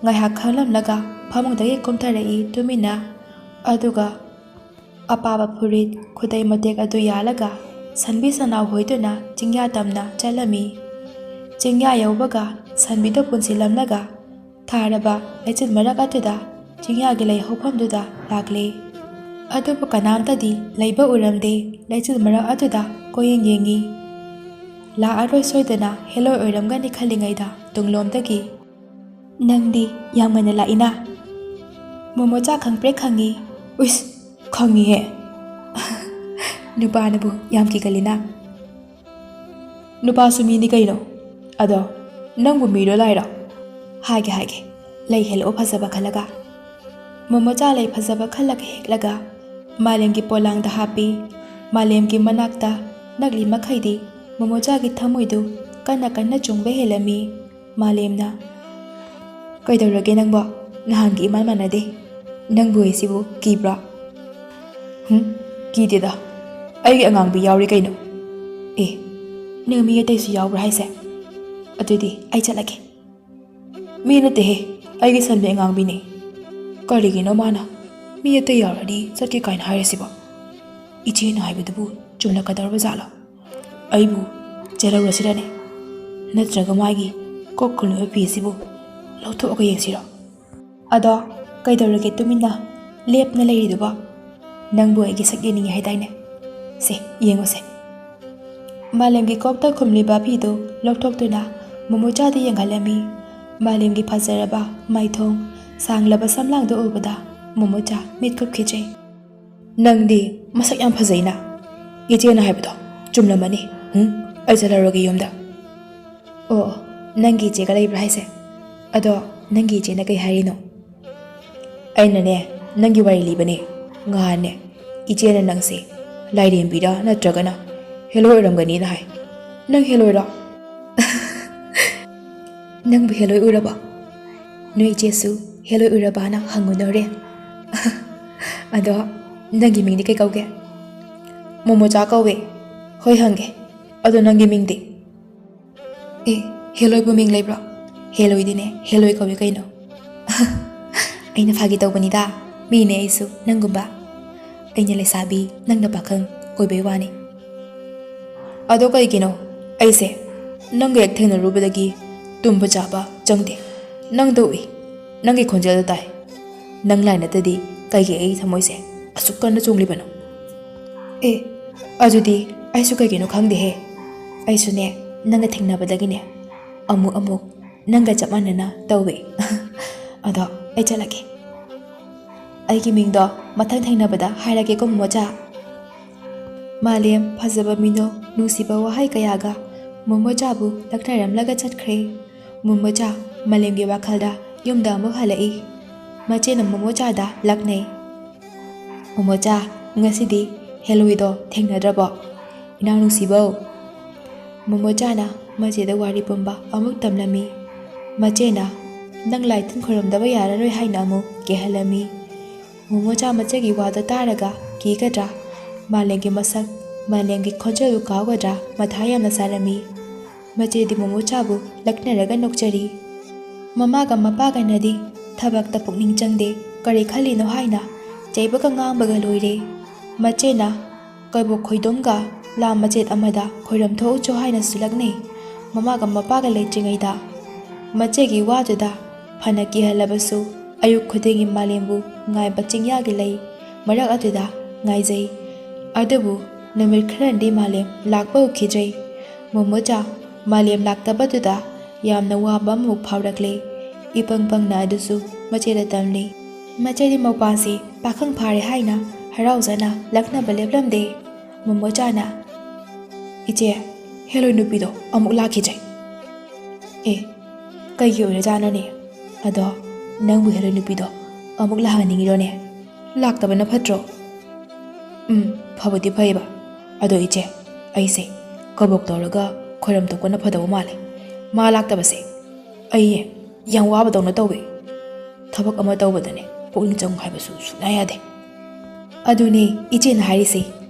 ꯉꯥꯏꯍꯥꯛ ꯈꯜꯂꯝꯂꯒ ꯐꯃꯨꯡꯗꯒꯤ ꯀꯨꯝꯊꯔꯛꯏ ꯇꯨꯃꯤꯟꯅ꯫ ꯑꯗꯨꯒ ꯑꯄꯥꯕ ꯐꯨꯔꯤꯠ ꯈꯨꯗꯩ ꯃꯇꯦꯛ ꯑꯗꯨ ꯌꯥꯜꯂꯒ ꯁꯟꯕꯤ ꯁꯟꯅꯥꯎ ꯍꯣꯏꯗꯨꯅ ꯆꯤꯡꯌꯥ ꯇꯝꯅ ꯆꯠꯂꯝꯃꯤ꯫ ꯆꯤꯡꯌꯥ ꯌꯧꯕꯒ ꯁꯟꯕꯤꯗꯨ ꯄꯨꯟꯁꯤꯜꯂꯝꯂꯒ ꯊꯥꯔꯕ ꯂꯩꯆꯤꯜ ꯃꯔꯛ ꯑꯗꯨꯗ ꯆꯤꯡꯌꯥꯒꯤ ꯂꯩ ꯍꯧꯐꯝꯗꯨꯗ ꯂꯥꯛꯂꯦ꯫ ꯑꯗꯨꯕꯨ ꯀꯅꯥꯝꯇꯗꯤ ꯂꯩꯕ ꯎꯔꯝꯗꯦ꯫ ꯂꯩꯆꯤꯜ ꯃꯔꯛ ꯑꯗꯨꯗ ꯀꯣꯏꯌꯦꯡ ꯌꯦꯡꯉꯤ꯫ ꯂꯥꯛꯑꯔꯣꯏ ꯁꯣꯏꯗꯅ, ꯍꯦꯂꯣꯏ ꯑꯣꯏꯔꯝꯒꯅꯤ ꯈꯜꯂꯤꯉꯩꯗ ꯇꯨꯡꯂꯣꯝꯗꯒꯤ, "ꯅꯪꯗꯤ ꯌꯥꯝ ꯉꯟꯅ ꯂꯥꯛꯏꯅ?" ꯃꯣꯃꯣꯆꯥ ꯈꯪꯄ꯭ꯔꯦꯛ ꯈꯪꯉꯤ꯫ "ꯎꯏꯁ, ꯈꯪꯉꯤꯍꯦ꯫ ꯅꯨꯄꯥꯅꯕꯨ ꯌꯥꯝ ꯀꯤꯒꯜꯂꯤꯅ꯫ ꯅꯨꯄꯥꯁꯨ ꯃꯤꯅꯤ ꯀꯩꯅꯣ꯫ ꯑꯗꯣ ꯅꯪꯕꯨ ꯃꯤꯔꯣ ꯂꯥꯏꯔꯣ?" "ꯍꯥꯏꯒꯦ, ꯍꯥꯏꯒꯦ꯫ ꯂꯩ ꯍꯦꯜꯂꯛꯑꯣ ꯐꯖꯕ ꯈꯜꯂꯒ꯫" ꯃꯣꯃꯣꯆꯥ ꯂꯩ ꯐꯖꯕ ꯈꯜꯂꯒ ꯍꯦꯛꯂꯒ ꯃꯥꯂꯦꯝꯒꯤ ꯄꯣꯂꯥꯡꯗ ꯍꯥꯞꯄꯤ꯫ ꯃꯥꯂꯦꯝꯒꯤ ꯃꯅꯥꯛꯇ ꯅꯛꯂꯤ ꯃꯈꯩꯗꯤ ꯃꯣꯃꯣꯆꯥꯒꯤ ꯊꯃꯣꯏꯗꯨ ꯀꯟꯅ ꯀꯟꯅ ꯆꯣꯡꯕ ꯍꯦꯜꯂꯝꯃꯤ꯫ ꯃꯥꯂꯦꯝꯅ, "ꯀꯩꯗꯧꯔꯒꯦ ꯅꯪꯕꯣ? ꯅꯍꯥꯟꯒ ꯏꯃꯥꯟ ꯃꯥꯟꯅꯗꯦ꯫ ꯅꯪꯕꯨ ꯑꯩꯁꯤꯕꯨ ꯀꯤꯕ꯭ꯔꯣ?" "ꯍꯨꯝ, ꯀꯤꯗꯦꯗ꯫ ꯑꯩꯒꯤ ꯑꯉꯥꯡꯕꯤ ꯌꯥꯎꯔꯤ ꯀꯩꯅꯣ꯫ ꯑꯦ, ꯅꯪ ꯃꯤ ꯑꯇꯩꯁꯨ ꯌꯥꯎꯕ꯭ꯔꯥ ꯍꯥꯏꯁꯦ? ꯑꯗꯨꯗꯤ ꯑꯩ ꯆꯠꯂꯒꯦ꯫" "ꯃꯤ ꯅꯠꯇꯦꯍꯦ, ꯑꯩꯒꯤ ꯁꯟꯕꯤ ꯑꯉꯥꯡꯕꯤꯅꯦ꯫ ꯀꯔꯤꯒꯤꯅꯣ ꯃꯥꯅ ꯃꯤ ꯑꯇꯩ ꯌꯥꯎꯔꯗꯤ ꯆꯠꯀꯦ ꯀꯥꯏꯅ ꯍꯥꯏꯔꯤꯁꯤꯕꯣ? ꯏꯆꯦꯅ ꯍꯥꯏꯕꯗꯨꯕꯨ ꯆꯨꯝꯂꯛꯀꯗꯧꯔꯕ ꯖꯥꯠꯂꯣ?" ꯑꯩꯕꯨ ꯆꯦꯜꯍꯧꯔꯁꯤꯔꯅꯦ? ꯅꯠꯇ꯭ꯔꯒ ꯃꯥꯒꯤ ꯀꯣꯛ ꯈꯨꯝꯂꯤꯕ ꯐꯤꯁꯤꯕꯨ ꯂꯧꯊꯣꯛꯑꯒ ꯌꯦꯡꯁꯤꯔꯣ? ꯑꯗꯣ ꯀꯩꯗꯧꯔꯒꯦ ꯇꯨꯃꯤꯟꯅ ꯂꯦꯞꯅ ꯂꯩꯔꯤꯗꯨꯕꯣ? ꯅꯪꯕꯨ ꯑꯩꯒꯤ ꯁꯛ ꯌꯦꯡꯅꯤꯡꯉꯤ ꯍꯥꯏꯗꯥꯏꯅꯦ? ꯁꯦ, ꯌꯦꯡꯉꯨꯁꯦ꯫ ꯃꯥꯂꯦꯝꯒꯤ ꯀꯣꯛꯇ ꯈꯨꯝꯂꯤꯕ ꯐꯤꯗꯨ ꯂꯧꯊꯣꯛꯇꯨꯅ ꯃꯣꯃꯣꯆꯥꯗ ꯌꯦꯡꯍꯜꯂꯝꯃꯤ꯫ ꯃꯥꯂꯦꯝꯒꯤ ꯐꯖꯔꯕ ꯃꯥꯏꯊꯣꯡ, ꯁꯥꯡꯂꯕ ꯁꯝꯂꯥꯡꯗꯨ ꯎꯕꯗ ꯃꯣꯃꯣꯆꯥ ꯃꯤꯠ ꯀꯨꯞꯈꯤꯗ꯭ꯔꯦ꯫ "ꯅꯪꯗꯤ ꯃꯁꯛ ꯌꯥꯝ ꯐꯖꯩꯅ꯫ ꯏꯆꯦꯅ ꯍꯥꯏꯕꯗꯣ ꯆꯨꯝꯂꯝꯃꯅꯤ꯫ ꯍꯨꯝ, ꯑꯩ ꯆꯠꯂꯔꯣꯏꯒꯦ ꯌꯨꯝꯗ꯫" "ꯑꯣ, ꯑꯣ, ꯅꯪꯒꯤ ꯏꯆꯦꯒ ꯂꯩꯕ꯭ꯔꯥ ꯍꯥꯏꯁꯦ? ꯑꯗꯣ ꯅꯪꯒꯤ ꯏꯆꯦꯅ ꯀꯩ ꯍꯥꯏꯔꯤꯅꯣ?" "ꯑꯩꯅꯅꯦ, ꯅꯪꯒꯤ ꯋꯥꯔꯤ ꯂꯤꯕꯅꯦ꯫ ꯉꯍꯥꯟꯅꯦ, ꯏꯆꯦꯅ ꯅꯪꯁꯦ ꯂꯥꯏꯔꯦꯝꯕꯤꯔꯥ ꯅꯠꯇ꯭ꯔꯒꯅ ꯍꯦꯂꯣꯏ ꯑꯣꯏꯔꯝꯒꯅꯤꯅ ꯍꯥꯏ꯫ ꯅꯪ ꯍꯦꯂꯣꯏꯔꯣ?" "ꯅꯪꯕꯨ ꯍꯦꯂꯣꯏ ꯎꯔꯕꯣ? ꯅꯣꯏ ꯏꯆꯦꯁꯨ ꯍꯦꯂꯣꯏ ꯎꯔꯕꯅ ꯍꯪꯉꯨꯅꯨꯔꯦ꯫" "ꯑꯗꯣ ꯅꯪꯒꯤ ꯃꯤꯡꯗꯤ ꯀꯩ ꯀꯧꯒꯦ?" "ꯃꯣꯃꯣꯆꯥ ꯀꯧꯋꯦ꯫" "ꯍꯣꯏ ꯍꯪꯒꯦ, ꯑꯗꯣ ꯅꯪꯒꯤ ꯃꯤꯡꯗꯤ?" "ꯑꯦ, ꯍꯦꯂꯣꯏꯕꯨ ꯃꯤꯡ ꯂꯩꯕ꯭ꯔꯣ? ꯍꯦꯂꯣꯏꯗꯤꯅꯦ ꯍꯦꯂꯣꯏ ꯀꯧꯏ ꯀꯩꯅꯣ꯫" "ꯑꯩꯅ ꯐꯥꯒꯤ ꯇꯧꯕꯅꯤꯗ, ꯃꯤꯅꯦ ꯑꯩꯁꯨ ꯅꯪꯒꯨꯝꯕ꯫ ꯑꯩꯅ ꯂꯩꯁꯥꯕꯤ, ꯅꯪꯅ ꯄꯥꯈꯪ ꯑꯣꯏꯕꯩ ꯋꯥꯅꯤ꯫" "ꯑꯗꯣ ꯀꯩꯒꯤꯅꯣ ꯑꯩꯁꯦ ꯅꯪꯒ ꯍꯦꯛ ꯊꯦꯡꯅꯔꯨꯕꯗꯒꯤ ꯇꯨꯝꯕ ꯆꯥꯕ ꯆꯪꯗꯦ? ꯅꯪꯗ ꯎꯏ, ꯅꯪꯒꯤ ꯈꯣꯟꯖꯦꯜꯗ ꯇꯥꯏ꯫ ꯅꯪ ꯂꯥꯏ ꯅꯠꯇꯗꯤ ꯀꯩꯒꯤ ꯑꯩꯒꯤ ꯊꯃꯣꯏꯁꯦ ꯑꯁꯨꯛ ꯀꯟꯅ ꯆꯣꯡꯂꯤꯕꯅꯣ?" "ꯑꯦ, ꯑꯗꯨꯗꯤ ꯑꯩꯁꯨ ꯀꯩꯒꯤꯅꯣ ꯈꯪꯗꯦꯍꯦ꯫ ꯑꯩꯁꯨꯅꯦ, ꯅꯪꯒ ꯊꯦꯡꯅꯕꯗꯒꯤꯅꯦ ꯑꯃꯨꯛ ꯑꯃꯨꯛ ꯅꯪꯒ ꯆꯞ ꯃꯥꯟꯅꯅ ꯇꯧꯋꯦ꯫" "ꯑꯗꯣ ꯑꯩ ꯆꯠꯂꯒꯦ꯫" "ꯑꯩꯒꯤ ꯃꯤꯡꯗꯣ ꯃꯊꯪ ꯊꯦꯡꯅꯕꯗ ꯍꯥꯏꯔꯒꯦꯀꯣ, ꯃꯣꯃꯣꯆꯥ꯫" ꯃꯥꯂꯦꯝ ꯐꯖꯕ ꯃꯤꯅꯣꯛ, ꯅꯨꯡꯁꯤꯕ ꯋꯥꯍꯩ ꯀꯌꯥꯒ ꯃꯣꯃꯣꯆꯥꯕꯨ ꯂꯛꯅꯔꯝꯂꯒ ꯆꯠꯈ꯭ꯔꯦ꯫ ꯃꯣꯃꯣꯆꯥ ꯃꯥꯂꯦꯝꯒꯤ ꯋꯥꯈꯜꯗ ꯌꯨꯝꯗ ꯑꯃꯨꯛ ꯍꯜꯂꯛꯏ꯫ ꯃꯆꯦꯅ ꯃꯣꯃꯣꯆꯥꯗ ꯂꯛꯅꯩ꯫ "ꯃꯣꯃꯣꯆꯥ, ꯉꯁꯤꯗꯤ ꯍꯦꯂꯣꯏꯗꯣ ꯊꯦꯡꯅꯗ꯭ꯔꯕꯣ? ꯏꯅꯥꯎ ꯅꯨꯡꯁꯤꯕꯧ꯫" ꯃꯣꯃꯣꯆꯥꯅ ꯃꯆꯦꯗ ꯋꯥꯔꯤ ꯄꯨꯝꯕ ꯑꯃꯨꯛ ꯇꯝꯂꯝꯃꯤ꯫ ꯃꯆꯦꯅ, "ꯅꯪ ꯂꯥꯏ ꯇꯤꯟ ꯈꯣꯏꯔꯝꯗꯕ ꯌꯥꯔꯔꯣꯏ" ꯍꯥꯏꯅ ꯑꯃꯨꯛ ꯀꯤꯍꯜꯂꯝꯃꯤ꯫ ꯃꯣꯃꯣꯆꯥ ꯃꯆꯦꯒꯤ ꯋꯥꯗꯣ ꯇꯥꯔꯒ ꯀꯤꯒꯗ꯭ꯔꯥ? ꯃꯥꯂꯦꯝꯒꯤ ꯃꯁꯛ, ꯃꯥꯂꯦꯝꯒꯤ ꯈꯣꯟꯖꯦꯜꯗꯨ ꯀꯥꯎꯒꯗ꯭ꯔꯥ? ꯃꯊꯥ ꯌꯥꯝꯅ ꯁꯥꯔꯝꯃꯤ꯫ ꯃꯆꯦꯗꯤ ꯃꯣꯃꯣꯆꯥꯕꯨ ꯂꯛꯅꯔꯒ ꯅꯣꯛꯆꯔꯤ꯫ ꯃꯃꯥꯒ ꯃꯄꯥꯒꯅꯗꯤ ꯊꯕꯛꯇ ꯄꯨꯛꯅꯤꯡ ꯆꯪꯗꯦ, ꯀꯔꯤ ꯈꯜꯂꯤꯅꯣ ꯍꯥꯏꯅ ꯆꯩꯕꯒ ꯉꯥꯡꯕꯒ ꯂꯣꯏꯔꯦ꯫ ꯃꯆꯦꯅ ꯀꯕꯣꯛ ꯈꯣꯏꯗꯣꯝꯒ ꯂꯥꯝ ꯃꯆꯦꯠ ꯑꯃꯗ ꯈꯣꯏꯔꯝ ꯊꯣꯛꯎꯆꯣ ꯍꯥꯏꯅꯁꯨ ꯂꯛꯅꯩ꯫ ꯃꯃꯥꯒ ꯃꯄꯥꯒ ꯂꯩꯇ꯭ꯔꯤꯉꯩꯗ ꯃꯆꯦꯒꯤ ꯋꯥꯗꯨꯗ ꯐꯅ ꯀꯤꯍꯜꯂꯕꯁꯨ, ꯑꯌꯨꯛ ꯈꯨꯗꯤꯡꯒꯤ ꯃꯥꯂꯦꯝꯕꯨ ꯉꯥꯏꯕ ꯆꯤꯡꯌꯥꯒꯤ ꯂꯩ ꯃꯔꯛ ꯑꯗꯨꯗ ꯉꯥꯏꯖꯩ꯫ ꯑꯗꯨꯕꯨ ꯅꯨꯃꯤꯠ ꯈꯔꯅꯤꯗꯤ ꯃꯥꯂꯦꯝ ꯂꯥꯛꯄ ꯎꯈꯤꯗ꯭ꯔꯦ꯫ ꯃꯣꯃꯣꯆꯥ ꯃꯥꯂꯦꯝ ꯂꯥꯛꯇꯕꯗꯨꯗ ꯌꯥꯝꯅ ꯋꯥꯕ ꯑꯃꯃꯨꯛ ꯐꯥꯎꯔꯛꯂꯦ꯫ ꯏꯄꯪ ꯄꯪꯅ ꯑꯗꯨꯁꯨ ꯃꯆꯦꯗ ꯇꯝꯂꯤ꯫ ꯃꯆꯦꯗꯤ ꯃꯧꯄ꯭ꯋꯥꯁꯤ ꯄꯥꯈꯪ ꯐꯥꯔꯦ ꯍꯥꯏꯅ ꯍꯔꯥꯎꯖꯅ ꯂꯛꯅꯕ ꯂꯦꯞꯂꯝꯗꯦ꯫ ꯃꯣꯃꯣꯆꯥꯅ, "ꯏꯆꯦ, ꯍꯦꯂꯣꯏ ꯅꯨꯄꯤꯗꯣ ꯑꯃꯨꯛ ꯂꯥꯛꯈꯤꯗ꯭ꯔꯦ꯫" "ꯑꯦ, ꯀꯩꯒꯤ ꯑꯣꯏꯔꯖꯥꯠꯅꯣꯅꯦ? ꯑꯗꯣ ꯅꯪꯕꯨ ꯍꯦꯂꯣꯏ ꯅꯨꯄꯤꯗꯣ ꯑꯃꯨꯛ ꯂꯥꯛꯍꯟꯅꯤꯡꯉꯤꯔꯣꯅꯦ? ꯂꯥꯛꯇꯕꯅ ꯐꯠꯇ꯭ꯔꯣ?" "ꯎꯝ, ꯐꯕꯨꯗꯤ ꯐꯩꯕ꯫ ꯑꯗꯣ ꯏꯆꯦ, ꯑꯩꯁꯦ ꯀꯕꯣꯛ ꯇꯧꯔꯒ ꯈꯣꯏꯔꯝ ꯊꯣꯛꯄꯅ ꯐꯗꯧꯕ ꯃꯥꯜꯂꯦ꯫ ꯃꯥ ꯂꯥꯛꯇꯕꯁꯦ ꯑꯩ ꯌꯥꯝ ꯋꯥꯕꯗꯧꯅ ꯇꯧꯋꯦ꯫ ꯊꯕꯛ ꯑꯃ ꯇꯧꯕꯗꯅꯦ, ꯄꯨꯛꯅꯤꯡ ꯆꯪꯉꯨ ꯍꯥꯏꯕꯁꯨ ꯁꯨꯡꯌꯥ ꯌꯥꯗꯦ꯫" "ꯑꯗꯨꯅꯦ ꯏꯆꯦꯅ ꯍꯥꯏꯔꯤꯁꯦ,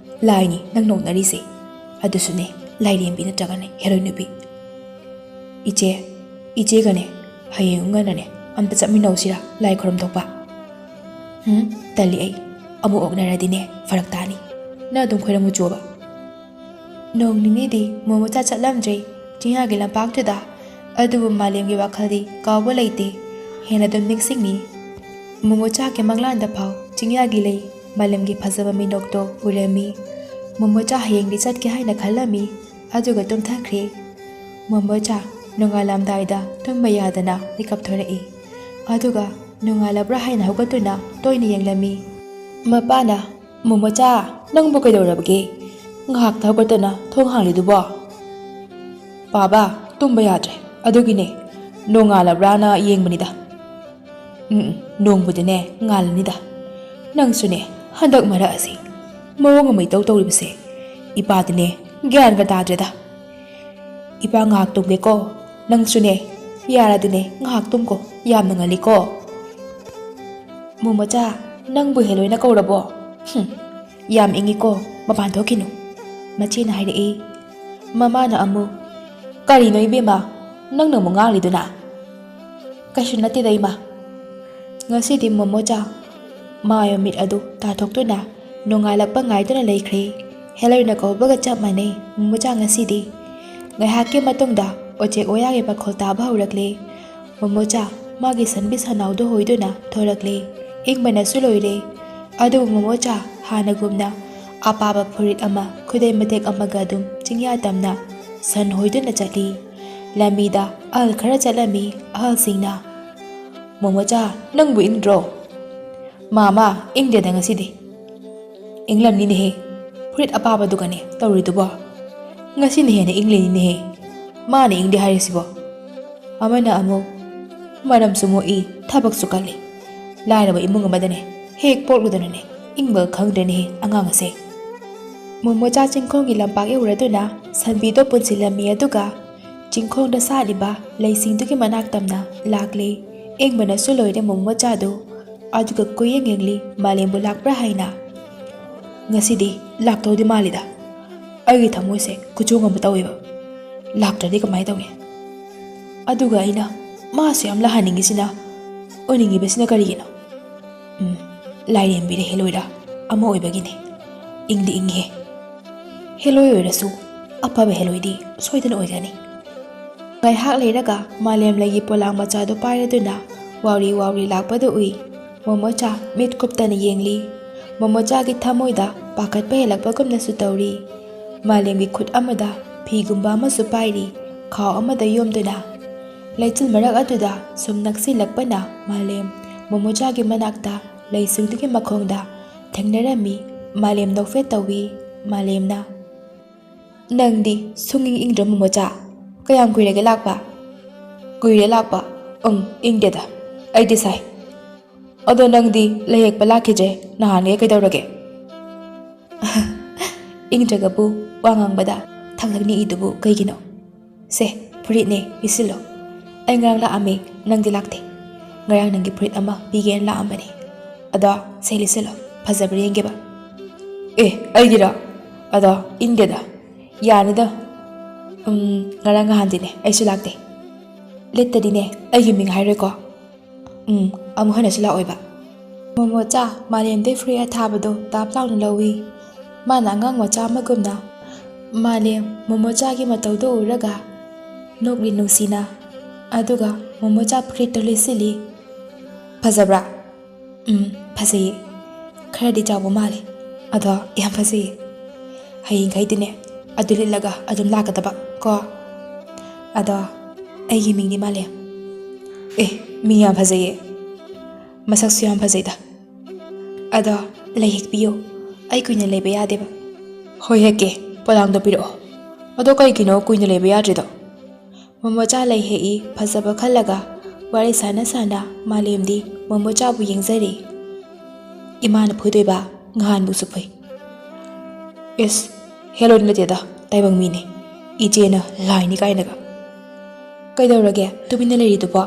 ꯂꯥꯏꯅꯤ ꯅꯪ ꯅꯣꯛꯅꯔꯤꯁꯦ꯫ ꯑꯗꯨꯁꯨꯅꯦ, ꯂꯥꯏꯔꯦꯝꯕꯤ ꯅꯠꯇ꯭ꯔꯒꯅꯦ ꯍꯦꯂꯣꯏ ꯅꯨꯄꯤ꯫ ꯏꯆꯦ, ꯏꯆꯦꯒꯅꯦ ꯍꯌꯦꯡ ꯉꯟꯅꯅꯦ ꯑꯝꯇ ꯆꯠꯃꯤꯟꯅꯧꯁꯤꯔꯥ ꯂꯥꯏ ꯈꯨꯔꯨꯝ ꯊꯣꯛꯄ?" "ꯎꯝ, ꯇꯜꯂꯤ ꯑꯩ꯫ ꯑꯃꯨꯛ ꯑꯣꯛꯅꯔꯗꯤꯅꯦ ꯐꯔꯛ ꯇꯥꯅꯤ꯫ ꯅꯪ ꯑꯗꯨꯝ ꯈꯣꯏꯔꯝꯃꯨꯆꯣꯕ꯫" ꯅꯣꯡ ꯅꯤꯅꯤꯗꯤ ꯃꯣꯃꯣꯆꯥ ꯆꯠꯂꯝꯗ꯭ꯔꯦ ꯆꯤꯡꯌꯥꯒꯤ ꯂꯝꯄꯥꯛꯇꯨꯗ꯫ ꯑꯗꯨꯕꯨ ꯃꯥꯂꯦꯝꯒꯤ ꯋꯥꯈꯜꯗꯤ ꯀꯥꯎꯕ ꯂꯩꯇꯦ, ꯍꯦꯟꯅ ꯑꯗꯨꯝ ꯅꯤꯡꯁꯤꯡꯉꯤ꯫ ꯃꯣꯃꯣꯆꯥꯒꯤ ꯃꯪꯂꯥꯟꯗ ꯐꯥꯎ ꯆꯤꯡꯌꯥꯒꯤ ꯂꯩ ꯃꯥꯂꯦꯝꯒꯤ ꯐꯖꯕ ꯃꯤꯅꯣꯛꯇꯣ ꯎꯔꯝꯃꯤ꯫ ꯃꯣꯃꯣꯆꯥ ꯍꯌꯦꯡꯗꯤ ꯆꯠꯀꯦ ꯍꯥꯏꯅ ꯈꯜꯂꯝꯃꯤ, ꯑꯗꯨꯒ ꯇꯨꯝꯊꯈ꯭ꯔꯦ꯫ ꯃꯣꯃꯣꯆꯥ ꯅꯣꯡꯉꯥꯜꯂꯝꯗꯥꯏꯗ ꯇꯨꯝꯕ ꯌꯥꯗꯅ ꯃꯤꯀꯞ ꯊꯣꯔꯛꯏ꯫ ꯑꯗꯨꯒ ꯅꯣꯡꯉꯥꯜꯂꯕ꯭ꯔꯥ ꯍꯥꯏꯅ ꯍꯧꯒꯠꯇꯨꯅ ꯇꯣꯏꯅ ꯌꯦꯡꯂꯝꯃꯤ꯫ ꯃꯄꯥꯅ, "ꯃꯣꯃꯣꯆꯥ, ꯅꯪꯕꯨ ꯀꯩꯗꯧꯔꯕꯒꯦ? ꯉꯥꯏꯍꯥꯛꯇ ꯍꯧꯒꯠꯇꯅ ꯊꯣꯡ ꯍꯥꯡꯂꯤꯗꯨꯕꯣ?" "ꯄꯥꯕ, ꯇꯨꯝꯕ ꯌꯥꯗ꯭ꯔꯦ, ꯑꯗꯨꯒꯤꯅꯦ꯫ ꯅꯣꯡꯉꯥꯜꯂꯕ꯭ꯔꯥꯅ ꯌꯦꯡꯕꯅꯤꯗ꯫" "ꯎꯝ, ꯎꯝ, ꯅꯣꯡꯕꯨꯗꯤꯅꯦ ꯉꯥꯜꯂꯅꯤꯗ꯫ ꯅꯪꯁꯨꯅꯦ, ꯍꯟꯗꯛ ꯃꯔꯛ ꯑꯁꯤ ꯃꯑꯣꯡ ꯑꯃ ꯏꯇꯧ ꯇꯧꯔꯤꯕꯁꯦ꯫ ꯏꯄꯥꯗꯤꯅꯦ ꯒ꯭ꯌꯥꯟꯒ ꯇꯥꯗ꯭ꯔꯦꯗ꯫ ꯏꯄꯥ ꯉꯥꯏꯍꯥꯛ ꯇꯨꯝꯒꯦꯀꯣ꯫ ꯅꯪꯁꯨꯅꯦ, ꯌꯥꯔꯗꯤꯅꯦ ꯉꯥꯏꯍꯥꯛ ꯇꯨꯝꯀꯣ, ꯌꯥꯝꯅ ꯉꯜꯂꯤꯀꯣ꯫" "ꯃꯣꯃꯣꯆꯥ, ꯅꯪꯕꯨ ꯍꯦꯂꯣꯏꯅ ꯀꯧꯔꯕꯣ? ꯍꯨꯝ, ꯌꯥꯝ ꯏꯪꯉꯤꯀꯣ, ꯃꯄꯥꯟ ꯊꯣꯛꯈꯤꯅꯨ," ꯃꯆꯦꯅ ꯍꯥꯏꯔꯛꯏ꯫ ꯃꯃꯥꯅ ꯑꯃꯨꯛ, "ꯀꯔꯤꯅꯣ ꯏꯕꯦꯝꯃ, ꯅꯪꯅ ꯑꯃꯨꯛ ꯉꯥꯡꯂꯤꯗꯨꯅ?" "ꯀꯩꯁꯨ ꯅꯠꯇꯦꯗ ꯏꯃꯥ꯫" ꯉꯁꯤꯗꯤ ꯃꯣꯃꯣꯆꯥ ꯃꯥꯏ ꯃꯃꯤꯠ ꯑꯗꯨ ꯇꯥꯊꯣꯛꯇꯨꯅ ꯅꯣꯡꯉꯥꯜꯂꯛꯄ ꯉꯥꯏꯗꯨꯅ ꯂꯩꯈ꯭ꯔꯦ꯫ ꯍꯦꯂꯣꯏꯅ ꯀꯧꯕꯒ ꯆꯞ ꯃꯥꯟꯅꯩ ꯃꯣꯃꯣꯆꯥ ꯉꯁꯤꯗꯤ꯫ ꯉꯥꯏꯍꯥꯛꯀꯤ ꯃꯇꯨꯡꯗ ꯎꯆꯦꯛ ꯋꯥꯌꯥꯒꯤ ꯃꯈꯣꯜ ꯇꯥꯕ ꯍꯧꯔꯛꯂꯦ꯫ ꯃꯣꯃꯣꯆꯥ ꯃꯥꯒꯤ ꯁꯟꯕꯤ ꯁꯟꯅꯥꯎꯗꯨ ꯍꯣꯏꯗꯨꯅ ꯊꯣꯔꯛꯂꯦ꯫ ꯏꯪꯕꯅꯁꯨ ꯂꯣꯏꯔꯦ꯫ ꯑꯗꯨꯕꯨ ꯃꯣꯃꯣꯆꯥ ꯍꯥꯟꯅꯒꯨꯝꯅ ꯑꯄꯥꯕ ꯐꯨꯔꯤꯠ ꯑꯃ ꯈꯨꯗꯩ ꯃꯇꯦꯛ ꯑꯃꯒ ꯑꯗꯨꯝ ꯆꯤꯡꯌꯥ ꯇꯝꯅ ꯁꯟ ꯍꯣꯏꯗꯨꯅ ꯆꯠꯂꯤ꯫ ꯂꯝꯕꯤꯗ ꯑꯍꯜ ꯈꯔ ꯆꯠꯂꯝꯃꯤ꯫ ꯑꯍꯜꯁꯤꯡꯅ, "ꯃꯣꯃꯣꯆꯥ, ꯅꯪꯕꯨ ꯏꯪꯗ꯭ꯔꯣ?" "ꯃꯥꯃ, ꯏꯪꯗꯦꯗ ꯉꯁꯤꯗꯤ꯫" "ꯏꯪꯂꯝꯅꯤꯅꯦꯍꯦ, ꯐꯨꯔꯤꯠ ꯑꯄꯥꯕꯗꯨꯒꯅꯦ ꯇꯧꯔꯤꯗꯨꯕꯣ꯫ ꯉꯁꯤꯅ ꯍꯦꯟꯅ ꯏꯪꯂꯤꯅꯤꯅꯦꯍꯦ, ꯃꯥꯅ ꯏꯪꯗꯦ ꯍꯥꯏꯔꯤꯁꯤꯕꯣ꯫" ꯑꯃꯅ ꯑꯃꯨꯛ, "ꯃꯔꯝꯁꯨ ꯃꯣꯛꯏ, ꯊꯕꯛꯁꯨ ꯀꯜꯂꯤ꯫ ꯂꯥꯏꯔꯕ ꯏꯃꯨꯡ ꯑꯃꯗꯅꯦ ꯍꯦꯛ ꯄꯣꯛꯂꯨꯗꯅꯅꯦ ꯏꯪꯕ ꯈꯪꯗ꯭ꯔꯦꯅꯦꯍꯦ ꯑꯉꯥꯡ ꯑꯁꯦ꯫" ꯃꯣꯃꯣꯆꯥ ꯆꯤꯡꯈꯣꯡꯒꯤ ꯂꯝꯄꯥꯛ ꯌꯧꯔꯗꯨꯅ ꯁꯟꯕꯤꯗꯣ ꯄꯨꯟꯁꯤꯜꯂꯝꯃꯤ, ꯑꯗꯨꯒ ꯆꯤꯡꯈꯣꯡꯗ ꯁꯥꯠꯂꯤꯕ ꯂꯩꯁꯤꯡꯗꯨꯒꯤ ꯃꯅꯥꯛ ꯇꯝꯅ ꯂꯥꯛꯂꯦ꯫ ꯏꯪꯕꯅꯁꯨ ꯂꯣꯏꯔꯦ ꯃꯣꯃꯣꯆꯥꯗꯨ꯫ ꯑꯗꯨꯒ ꯀꯨꯌꯦꯡ ꯌꯦꯡꯂꯤ ꯃꯥꯂꯦꯝꯕꯨ ꯂꯥꯛꯄ꯭ꯔꯥ ꯍꯥꯏꯅ꯫ "ꯉꯁꯤꯗꯤ ꯂꯥꯛꯇꯧꯗꯤ ꯃꯥꯜꯂꯤꯗ꯫ ꯑꯩꯒꯤ ꯊꯃꯣꯏꯁꯦ ꯈꯨꯆꯣꯡ ꯑꯃ ꯇꯧꯋꯦꯕ꯫ ꯂꯥꯛꯇ꯭ꯔꯗꯤ ꯀꯃꯥꯏꯅ ꯇꯧꯅꯤ? ꯑꯗꯨꯒ ꯑꯩꯅ ꯃꯥꯁꯨ ꯌꯥꯝ ꯂꯥꯛꯍꯟꯅꯤꯡꯉꯤꯁꯤꯅ, ꯎꯅꯤꯡꯉꯤꯕꯁꯤꯅ ꯀꯔꯤꯒꯤꯅꯣ? ꯎꯝ, ꯂꯥꯏꯔꯦꯝꯕꯤꯔ ꯍꯦꯂꯣꯏꯔ ꯑꯃ ꯑꯣꯏꯕꯒꯤꯅꯤ꯫ ꯏꯪꯗꯤ ꯏꯪꯉꯤꯍꯦ꯫ ꯍꯦꯂꯣꯏ ꯑꯣꯏꯔꯁꯨ ꯑꯐꯕ ꯍꯦꯂꯣꯏꯗꯤ ꯁꯣꯏꯗꯅ ꯑꯣꯏꯒꯅꯤ꯫" ꯉꯥꯏꯍꯥꯛ ꯂꯩꯔꯒ ꯃꯥꯂꯦꯝ ꯂꯩꯒꯤ ꯄꯣꯂꯥꯡ ꯃꯆꯥꯗꯨ ꯄꯥꯏꯔꯗꯨꯅ ꯋꯥꯎꯔꯤ ꯋꯥꯎꯔꯤ ꯂꯥꯛꯄꯗꯨ ꯎꯏ꯫ ꯃꯣꯃꯣꯆꯥ ꯃꯤꯠ ꯀꯨꯞꯇꯅ ꯌꯦꯡꯂꯤ꯫ ꯃꯣꯃꯣꯆꯥꯒꯤ ꯊꯃꯣꯏꯗ ꯄꯥꯈꯠꯄ ꯍꯦꯜꯂꯛꯄꯒꯨꯝꯅꯁꯨ ꯇꯧꯔꯤ꯫ ꯃꯥꯂꯦꯝꯒꯤ ꯈꯨꯠ ꯑꯃꯗ ꯐꯤꯒꯨꯝꯕ ꯑꯃꯁꯨ ꯄꯥꯏꯔꯤ, ꯈꯥꯎ ꯑꯃꯗ ꯌꯣꯝꯗꯨꯅ꯫ ꯂꯩꯆꯤꯜ ꯃꯔꯛ ꯑꯗꯨꯗ ꯁꯨꯝ ꯅꯛꯁꯤꯜꯂꯛꯄꯅ ꯃꯥꯂꯦꯝ ꯃꯣꯃꯣꯆꯥꯒꯤ ꯃꯅꯥꯛꯇ ꯂꯩꯁꯤꯡꯗꯨꯒꯤ ꯃꯈꯣꯡꯗ ꯊꯦꯡꯅꯔꯝꯃꯤ꯫ ꯃꯥꯂꯦꯝ ꯅꯣꯛꯐꯦꯠ ꯇꯧꯏ꯫ ꯃꯥꯂꯦꯝꯅ, "ꯅꯪꯗꯤ ꯁꯨꯡꯏꯪ ꯏꯪꯗ꯭ꯔꯣ ꯃꯣꯃꯣꯆꯥ? ꯀꯌꯥꯝ ꯀꯨꯏꯔꯒꯦ ꯂꯥꯛꯄ?" "ꯀꯨꯏꯔꯦ ꯂꯥꯛꯄ꯫ ꯎꯝ, ꯏꯪꯗꯦꯗ꯫ ꯑꯩꯗꯤ ꯁꯥꯏ꯫ ꯑꯗꯣ ꯅꯪꯗꯤ ꯂꯩ ꯍꯦꯛꯄ ꯂꯥꯛꯈꯤꯗ꯭ꯔꯦ ꯅꯍꯥꯟꯒꯩ, ꯀꯩꯗꯧꯔꯒꯦ?" "ꯏꯪꯗ꯭ꯔꯒꯕꯨ ꯋꯥ ꯉꯥꯡꯕꯗ ꯊꯛ ꯊꯛ ꯅꯤꯛꯏꯗꯨꯕꯨ ꯀꯩꯒꯤꯅꯣ? ꯁꯦ, ꯐꯨꯔꯤꯠꯅꯦ, ꯂꯤꯠꯁꯤꯜꯂꯣ꯫ ꯑꯩ ꯉꯔꯥꯡ ꯂꯥꯛꯑꯝꯃꯦ, ꯅꯪꯗꯤ ꯂꯥꯛꯇꯦ꯫ ꯉꯔꯥꯡ ꯅꯪꯒꯤ ꯐꯨꯔꯤꯠ ꯑꯃ ꯄꯤꯒꯦꯅ ꯂꯥꯛꯑꯝꯕꯅꯦ꯫ ꯑꯗꯣ ꯁꯦ, ꯂꯤꯠꯁꯤꯜꯂꯣ, ꯐꯖꯕ꯭ꯔꯥ ꯌꯦꯡꯒꯦꯕ꯫" "ꯑꯦ, ꯑꯩꯒꯤꯔꯣ? ꯑꯗꯣ ꯏꯪꯗꯦꯗ꯫ ꯌꯥꯅꯤꯗ꯫ ꯎꯝ, ꯉꯔꯥꯡ ꯅꯍꯥꯟꯗꯤꯅꯦ ꯑꯩꯁꯨ ꯂꯥꯛꯇꯦ꯫" "ꯂꯤꯠꯇꯗꯤꯅꯦ ꯑꯩꯒꯤ ꯃꯤꯡ ꯍꯥꯏꯔꯣꯏꯀꯣ꯫" "ꯎꯝ, ꯑꯃꯨꯛ ꯍꯟꯅꯁꯨ ꯂꯥꯛꯑꯣꯏꯕ꯫" ꯃꯣꯃꯣꯆꯥ ꯃꯥꯂꯦꯝꯗꯩ ꯐꯨꯔꯤꯠ ꯑꯊꯥꯕꯗꯣ ꯇꯥꯞ ꯂꯥꯎꯅ ꯂꯧꯏ꯫ ꯃꯥꯅ ꯑꯉꯥꯡ ꯃꯆꯥ ꯑꯃꯒꯨꯝꯅ ꯃꯥꯂꯦꯝ ꯃꯣꯃꯣꯆꯥꯒꯤ ꯃꯇꯧꯗꯣ ꯎꯔꯒ ꯅꯣꯛꯂꯤ ꯅꯨꯡꯁꯤꯅ꯫ ꯑꯗꯨꯒ ꯃꯣꯃꯣꯆꯥ ꯐꯨꯔꯤꯠꯇꯣ ꯂꯤꯠꯁꯤꯜꯂꯤ꯫ "ꯐꯖꯕ꯭ꯔꯥ?" "ꯎꯝ, ꯐꯖꯩꯌꯦ꯫ ꯈꯔꯗꯤ ꯆꯥꯎꯕ ꯃꯥꯜꯂꯦ꯫ ꯑꯗꯣ ꯌꯥꯝ ꯐꯖꯩꯌꯦ꯫ ꯍꯌꯦꯡꯈꯩꯗꯤꯅꯦ ꯑꯗꯨ ꯂꯤꯠꯂꯒ ꯑꯗꯨꯝ ꯂꯥꯛꯀꯗꯕ ꯀꯣ꯫ ꯑꯗꯣ ꯑꯩꯒꯤ ꯃꯤꯡꯗꯤ ꯃꯥꯂꯦꯝ꯫" "ꯑꯦ, ꯃꯤꯡ ꯌꯥꯝ ꯐꯖꯩꯌꯦ꯫ ꯃꯁꯛꯁꯨ ꯌꯥꯝ ꯐꯖꯩꯗ꯫ ꯑꯗꯣ ꯂꯩ ꯍꯦꯛꯄꯤꯌꯨ꯫ ꯑꯩ ꯀꯨꯏꯅ ꯂꯩꯕ ꯌꯥꯗꯦꯕ꯫" "ꯍꯣꯏ, ꯍꯦꯛꯀꯦ꯫ ꯄꯣꯂꯥꯡꯗꯣ ꯄꯤꯔꯛꯑꯣ꯫ ꯑꯗꯣ ꯀꯩꯒꯤꯅꯣ ꯀꯨꯏꯅ ꯂꯩꯕ ꯌꯥꯗ꯭ꯔꯤꯗꯣ?" ꯃꯣꯃꯣꯆꯥ ꯂꯩ ꯍꯦꯛꯏ ꯐꯖꯕ ꯈꯜꯂꯒ ꯋꯥꯔꯤ ꯁꯥꯟꯅ ꯁꯥꯟꯅ ꯃꯥꯂꯦꯝꯗꯤ ꯃꯣꯃꯣꯆꯥꯕꯨ ꯌꯦꯡꯖꯔꯤ꯫ "ꯏꯃꯥꯅ ꯐꯨꯗꯣꯏꯕ, ꯉꯍꯥꯟꯕꯨꯁꯨ ꯐꯨꯏ꯫" "ꯏꯁ, ꯍꯦꯂꯣꯏ ꯅꯠꯇꯦꯗ, ꯇꯥꯏꯕꯪ ꯃꯤꯅꯤ꯫ ꯏꯆꯦꯅ ꯂꯥꯏꯅꯤ ꯀꯥꯏꯅꯒ꯫" "ꯀꯩꯗꯧꯔꯒꯦ ꯇꯨꯃꯤꯟꯅ ꯂꯩꯔꯤꯗꯨꯕꯣ?"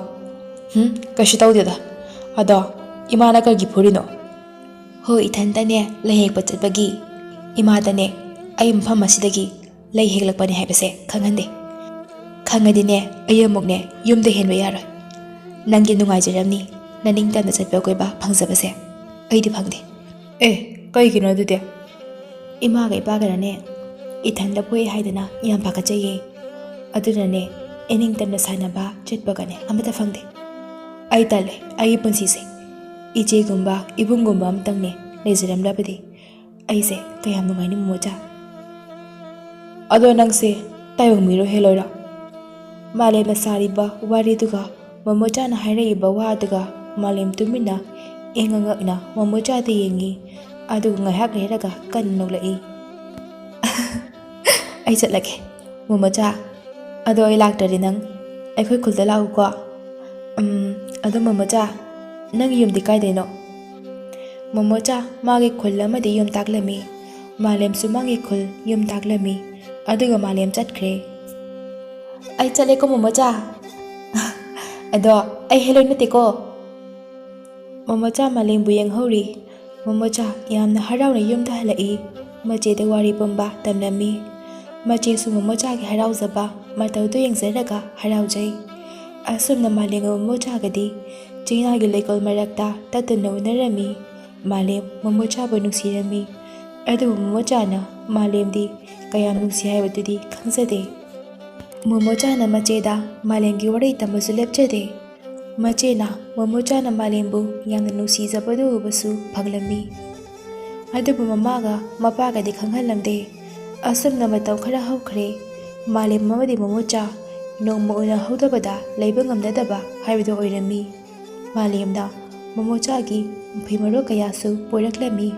"ꯍꯨꯝ, ꯀꯩꯁꯨ ꯇꯧꯗꯦꯗ꯫ ꯑꯗꯣ ꯏꯃꯥꯅ ꯀꯔꯤꯒꯤ ꯐꯨꯔꯤꯅꯣ?" "ꯍꯣ, ꯏꯊꯟꯇꯅꯦ ꯂꯩ ꯍꯦꯛꯄ ꯆꯠꯄꯒꯤ ꯏꯃꯥꯗꯅꯦ ꯑꯩ ꯃꯐꯝ ꯑꯁꯤꯗꯒꯤ ꯂꯩ ꯍꯦꯛꯂꯛꯄꯅꯦ ꯍꯥꯏꯕꯁꯦ ꯈꯪꯍꯟꯗꯦ꯫ ꯈꯪꯉꯗꯤꯅꯦ ꯑꯩ ꯑꯃꯨꯛꯅꯦ ꯌꯨꯝꯗ ꯍꯦꯟꯕ ꯌꯥꯔꯣꯏ꯫ ꯅꯪꯒꯤ ꯅꯨꯡꯉꯥꯏꯖꯔꯝꯅꯤ, ꯅꯅꯤꯡꯇꯝꯅ ꯆꯠꯄ ꯀꯣꯏꯕ ꯐꯪꯖꯕꯁꯦ ꯑꯩꯗꯤ ꯐꯪꯗꯦ꯫" "ꯑꯦ, ꯀꯩꯒꯤꯅꯣ ꯑꯗꯨꯗꯤ?" "ꯏꯃꯥꯒ ꯏꯄꯥꯒꯅꯅꯦ ꯏꯊꯟꯗ ꯄꯣꯛꯑꯦ ꯍꯥꯏꯗꯅ ꯌꯥꯝ ꯄꯥꯈꯠꯆꯩꯌꯦ꯫ ꯑꯗꯨꯅꯅꯦ ꯏꯅꯤꯡꯇꯝꯅ ꯁꯥꯟꯅꯕ ꯆꯠꯄꯒꯅꯦ ꯑꯃꯠꯇ ꯐꯪꯗꯦ꯫ ꯑꯩ ꯇꯜꯂꯦ ꯑꯩꯒꯤ ꯄꯨꯟꯁꯤꯁꯦ꯫ ꯏꯆꯦꯒꯨꯝꯕ ꯏꯕꯨꯡꯒꯨꯝꯕ ꯑꯃꯇꯪꯅꯦ ꯂꯩꯖꯔꯝꯂꯕꯗꯤ ꯑꯩꯁꯦ ꯀꯌꯥꯝ ꯅꯨꯡꯉꯥꯏꯅꯤ ꯃꯣꯃꯣꯆꯥ꯫" "ꯑꯗꯣ ꯅꯪꯁꯦ ꯇꯥꯏꯕꯪ ꯃꯤꯔꯣ ꯍꯦꯜꯂꯣꯏꯔꯣ?" ꯃꯥꯂꯦꯝꯅ ꯁꯥꯔꯤꯕ ꯋꯥꯔꯤꯗꯨꯒ ꯃꯣꯃꯣꯆꯥꯅ ꯍꯥꯏꯔꯛꯏꯕ ꯋꯥꯗꯨꯒ ꯃꯥꯂꯦꯝ ꯇꯨꯃꯤꯟꯅ ꯏꯉꯛ ꯉꯛꯅ ꯃꯣꯃꯣꯆꯥꯗ ꯌꯦꯡꯉꯤ꯫ ꯑꯗꯨꯒ ꯉꯥꯏꯍꯥꯛ ꯂꯩꯔꯒ ꯀꯟꯅ ꯅꯣꯛꯂꯛꯏ꯫ "ꯑꯩ ꯆꯠꯂꯒꯦ ꯃꯣꯃꯣꯆꯥ꯫ ꯑꯗꯣ ꯑꯩ ꯂꯥꯛꯇ꯭ꯔꯗꯤ ꯅꯪ ꯑꯩꯈꯣꯏ ꯈꯨꯜꯗ ꯂꯥꯛꯎꯀꯣ꯫" "ꯎꯝ, ꯑꯗꯣ ꯃꯣꯃꯣꯆꯥ, ꯅꯪꯒꯤ ꯌꯨꯝꯗꯤ ꯀꯥꯏꯗꯩꯅꯣ?" ꯃꯣꯃꯣꯆꯥ ꯃꯥꯒꯤ ꯈꯨꯜ ꯑꯃꯗꯤ ꯌꯨꯝ ꯇꯥꯛꯂꯝꯃꯤ꯫ ꯃꯥꯂꯦꯝꯁꯨ ꯃꯥꯒꯤ ꯈꯨꯜ ꯌꯨꯝ ꯇꯥꯛꯂꯝꯃꯤ꯫ ꯑꯗꯨꯒ ꯃꯥꯂꯦꯝ ꯆꯠꯈ꯭ꯔꯦ꯫ "ꯑꯩ ꯆꯠꯂꯦꯀꯣ ꯃꯣꯃꯣꯆꯥ꯫ ꯑꯗꯣ ꯑꯩ ꯍꯦꯜꯂꯣꯏ ꯅꯠꯇꯦꯀꯣ꯫" ꯃꯣꯃꯣꯆꯥ ꯃꯥꯂꯦꯝꯕꯨ ꯌꯦꯡꯍꯧꯔꯤ꯫ ꯃꯣꯃꯣꯆꯥ ꯌꯥꯝꯅ ꯍꯔꯥꯎꯅ ꯌꯨꯝꯗ ꯍꯜꯂꯛꯏ꯫ ꯃꯆꯦꯗ ꯋꯥꯔꯤ ꯄꯨꯝꯕ ꯇꯝꯂꯝꯃꯤ꯫ ꯃꯆꯦꯁꯨ ꯃꯣꯃꯣꯆꯥꯒꯤ ꯍꯔꯥꯎꯖꯕ ꯃꯇꯧꯗꯨ ꯌꯦꯡꯖꯔꯒ ꯍꯔꯥꯎꯖꯩ꯫ ꯑꯁꯨꯝꯅ ꯃꯥꯂꯦꯝꯒ ꯃꯣꯃꯣꯆꯥꯒꯗꯤ ꯆꯤꯡꯌꯥꯒꯤ ꯂꯩꯀꯣꯜ ꯃꯔꯛꯇ ꯇꯠꯇꯅ ꯎꯅꯔꯝꯃꯤ꯫ ꯃꯥꯂꯦꯝ ꯃꯣꯃꯣꯆꯥꯕꯨ ꯅꯨꯡꯁꯤꯔꯝꯃꯤ꯫ ꯑꯗꯨꯕꯨ ꯃꯣꯃꯣꯆꯥꯅ ꯃꯥꯂꯦꯝꯗꯤ ꯀꯌꯥꯝ ꯅꯨꯡꯁꯤ ꯍꯥꯏꯕꯗꯨꯗꯤ ꯈꯪꯖꯗꯦ꯫ ꯃꯣꯃꯣꯆꯥꯅ ꯃꯆꯦꯗ ꯃꯥꯂꯦꯝꯒꯤ ꯋꯥꯔꯤ ꯇꯝꯕꯁꯨ ꯂꯦꯞꯆꯗꯦ꯫ ꯃꯆꯦꯅ ꯃꯣꯃꯣꯆꯥꯅ ꯃꯥꯂꯦꯝꯕꯨ ꯌꯥꯝꯅ ꯅꯨꯡꯁꯤꯖꯕꯗꯨ ꯎꯕꯁꯨ ꯐꯪꯂꯝꯃꯤ꯫ ꯑꯗꯨꯕꯨ ꯃꯃꯥꯒ ꯃꯄꯥꯒꯗꯤ ꯈꯪꯍꯜꯂꯝꯗꯦ꯫ ꯑꯁꯨꯝꯅ ꯃꯇꯝ ꯈꯔ ꯍꯧꯈ꯭ꯔꯦ꯫ ꯃꯥꯂꯦꯝ ꯑꯃꯗꯤ ꯃꯣꯃꯣꯆꯥ ꯅꯣꯡꯃ ꯎꯅꯍꯧꯗꯕꯗ ꯂꯩꯕ ꯉꯝꯅꯗꯕ ꯍꯥꯏꯕꯗꯨ ꯑꯣꯏꯔꯝꯃꯤ꯫ ꯃꯥꯂꯦꯝꯗ ꯃꯣꯃꯣꯆꯥꯒꯤ ꯃꯐꯩ ꯃꯔꯣꯛ ꯀꯌꯥꯁꯨ ꯄꯣꯏꯔꯛꯂꯝꯃꯤ꯫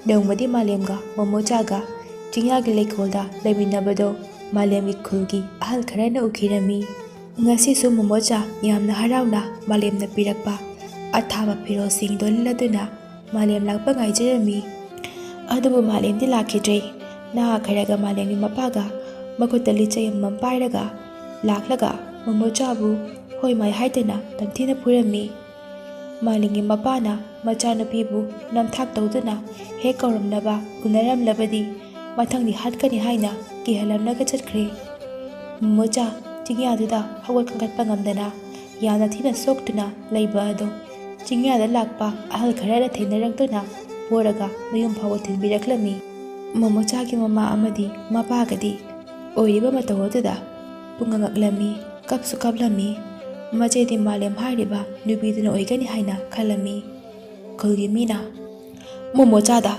ꯅꯣꯡꯃꯗꯤ ꯃꯥꯂꯦꯝꯒ ꯃꯣꯃꯣꯆꯥꯒ ꯆꯤꯡꯌꯥꯒꯤ ꯂꯩꯀꯣꯜꯗ ꯂꯩꯃꯤꯟꯅꯕꯗꯣ ꯃꯥꯂꯦꯝꯒꯤ ꯈꯨꯜꯒꯤ ꯑꯍꯜ ꯈꯔꯅ ꯎꯈꯤꯔꯝꯃꯤ꯫ ꯉꯁꯤꯁꯨ ꯃꯣꯃꯣꯆꯥ ꯌꯥꯝꯅ ꯍꯔꯥꯎꯅ ꯃꯥꯂꯦꯝꯅ ꯄꯤꯔꯛꯄ ꯑꯊꯥꯕ ꯐꯤꯔꯣꯜꯁꯤꯡꯗꯣ ꯂꯤꯠꯂꯗꯨꯅ ꯃꯥꯂꯦꯝ ꯂꯥꯛꯄ ꯉꯥꯏꯖꯔꯝꯃꯤ꯫ ꯑꯗꯨꯕꯨ ꯃꯥꯂꯦꯝꯗꯤ ꯂꯥꯛꯈꯤꯗ꯭ꯔꯦ꯫ ꯅꯍꯥ ꯈꯔꯒ ꯃꯥꯂꯦꯝꯒꯤ ꯃꯄꯥꯒ ꯃꯈꯨꯠꯇ ꯂꯤꯆꯩ ꯑꯃꯃꯝ ꯄꯥꯏꯔꯒ ꯂꯥꯛꯂꯒ ꯃꯣꯃꯣꯆꯥꯕꯨ ꯍꯣꯏ ꯃꯥꯏ ꯍꯥꯏꯗꯅ ꯇꯝꯊꯤꯅ ꯐꯨꯔꯝꯃꯤ꯫ ꯃꯥꯂꯦꯝꯒꯤ ꯃꯄꯥꯅ ꯃꯆꯥꯅꯨꯄꯤꯕꯨ ꯅꯝꯊꯥꯛ ꯇꯧꯗꯨꯅ ꯍꯦꯛ ꯀꯧꯔꯝꯂꯕ ꯎꯅꯔꯝꯂꯕꯗꯤ ꯃꯊꯪꯗꯤ ꯍꯥꯠꯀꯅꯤ ꯍꯥꯏꯅ ꯀꯤꯍꯜꯂꯝꯂꯒ ꯆꯠꯈ꯭ꯔꯦ꯫ ꯃꯣꯃꯣꯆꯥ ꯆꯤꯡꯌꯥꯗꯨꯗ ꯍꯧꯒꯠ ꯀꯥꯡꯈꯠꯄ ꯉꯝꯗꯅ ꯌꯥꯝꯅ ꯊꯤꯅ ꯁꯣꯛꯇꯨꯅ ꯂꯩꯕ ꯑꯗꯣ ꯆꯤꯡꯌꯥꯗ ꯂꯥꯛꯄ ꯑꯍꯜ ꯈꯔꯅ ꯊꯦꯡꯅꯔꯛꯇꯨꯅ ꯄꯣꯔꯒ ꯃꯌꯨꯝ ꯐꯥꯎꯕ ꯊꯤꯟꯕꯤꯔꯛꯂꯝꯃꯤ꯫ ꯃꯣꯃꯣꯆꯥꯒꯤ ꯃꯃꯥ ꯑꯃꯗꯤ ꯃꯄꯥꯒꯗꯤ ꯑꯣꯏꯔꯤꯕ ꯃꯇꯧ ꯑꯗꯨꯗ ꯄꯨꯡꯉꯛ ꯉꯛꯂꯝꯃꯤ, ꯀꯞꯁꯨ ꯀꯞꯂꯝꯃꯤ꯫ ꯃꯆꯦꯗꯤ ꯃꯥꯂꯦꯝ ꯍꯥꯏꯔꯤꯕ ꯅꯨꯄꯤꯗꯨꯅ ꯑꯣꯏꯒꯅꯤ ꯍꯥꯏꯅ ꯈꯜꯂꯝꯃꯤ꯫ ꯈꯨꯜꯒꯤ ꯃꯤꯅ, "ꯃꯣꯃꯣꯆꯥꯗ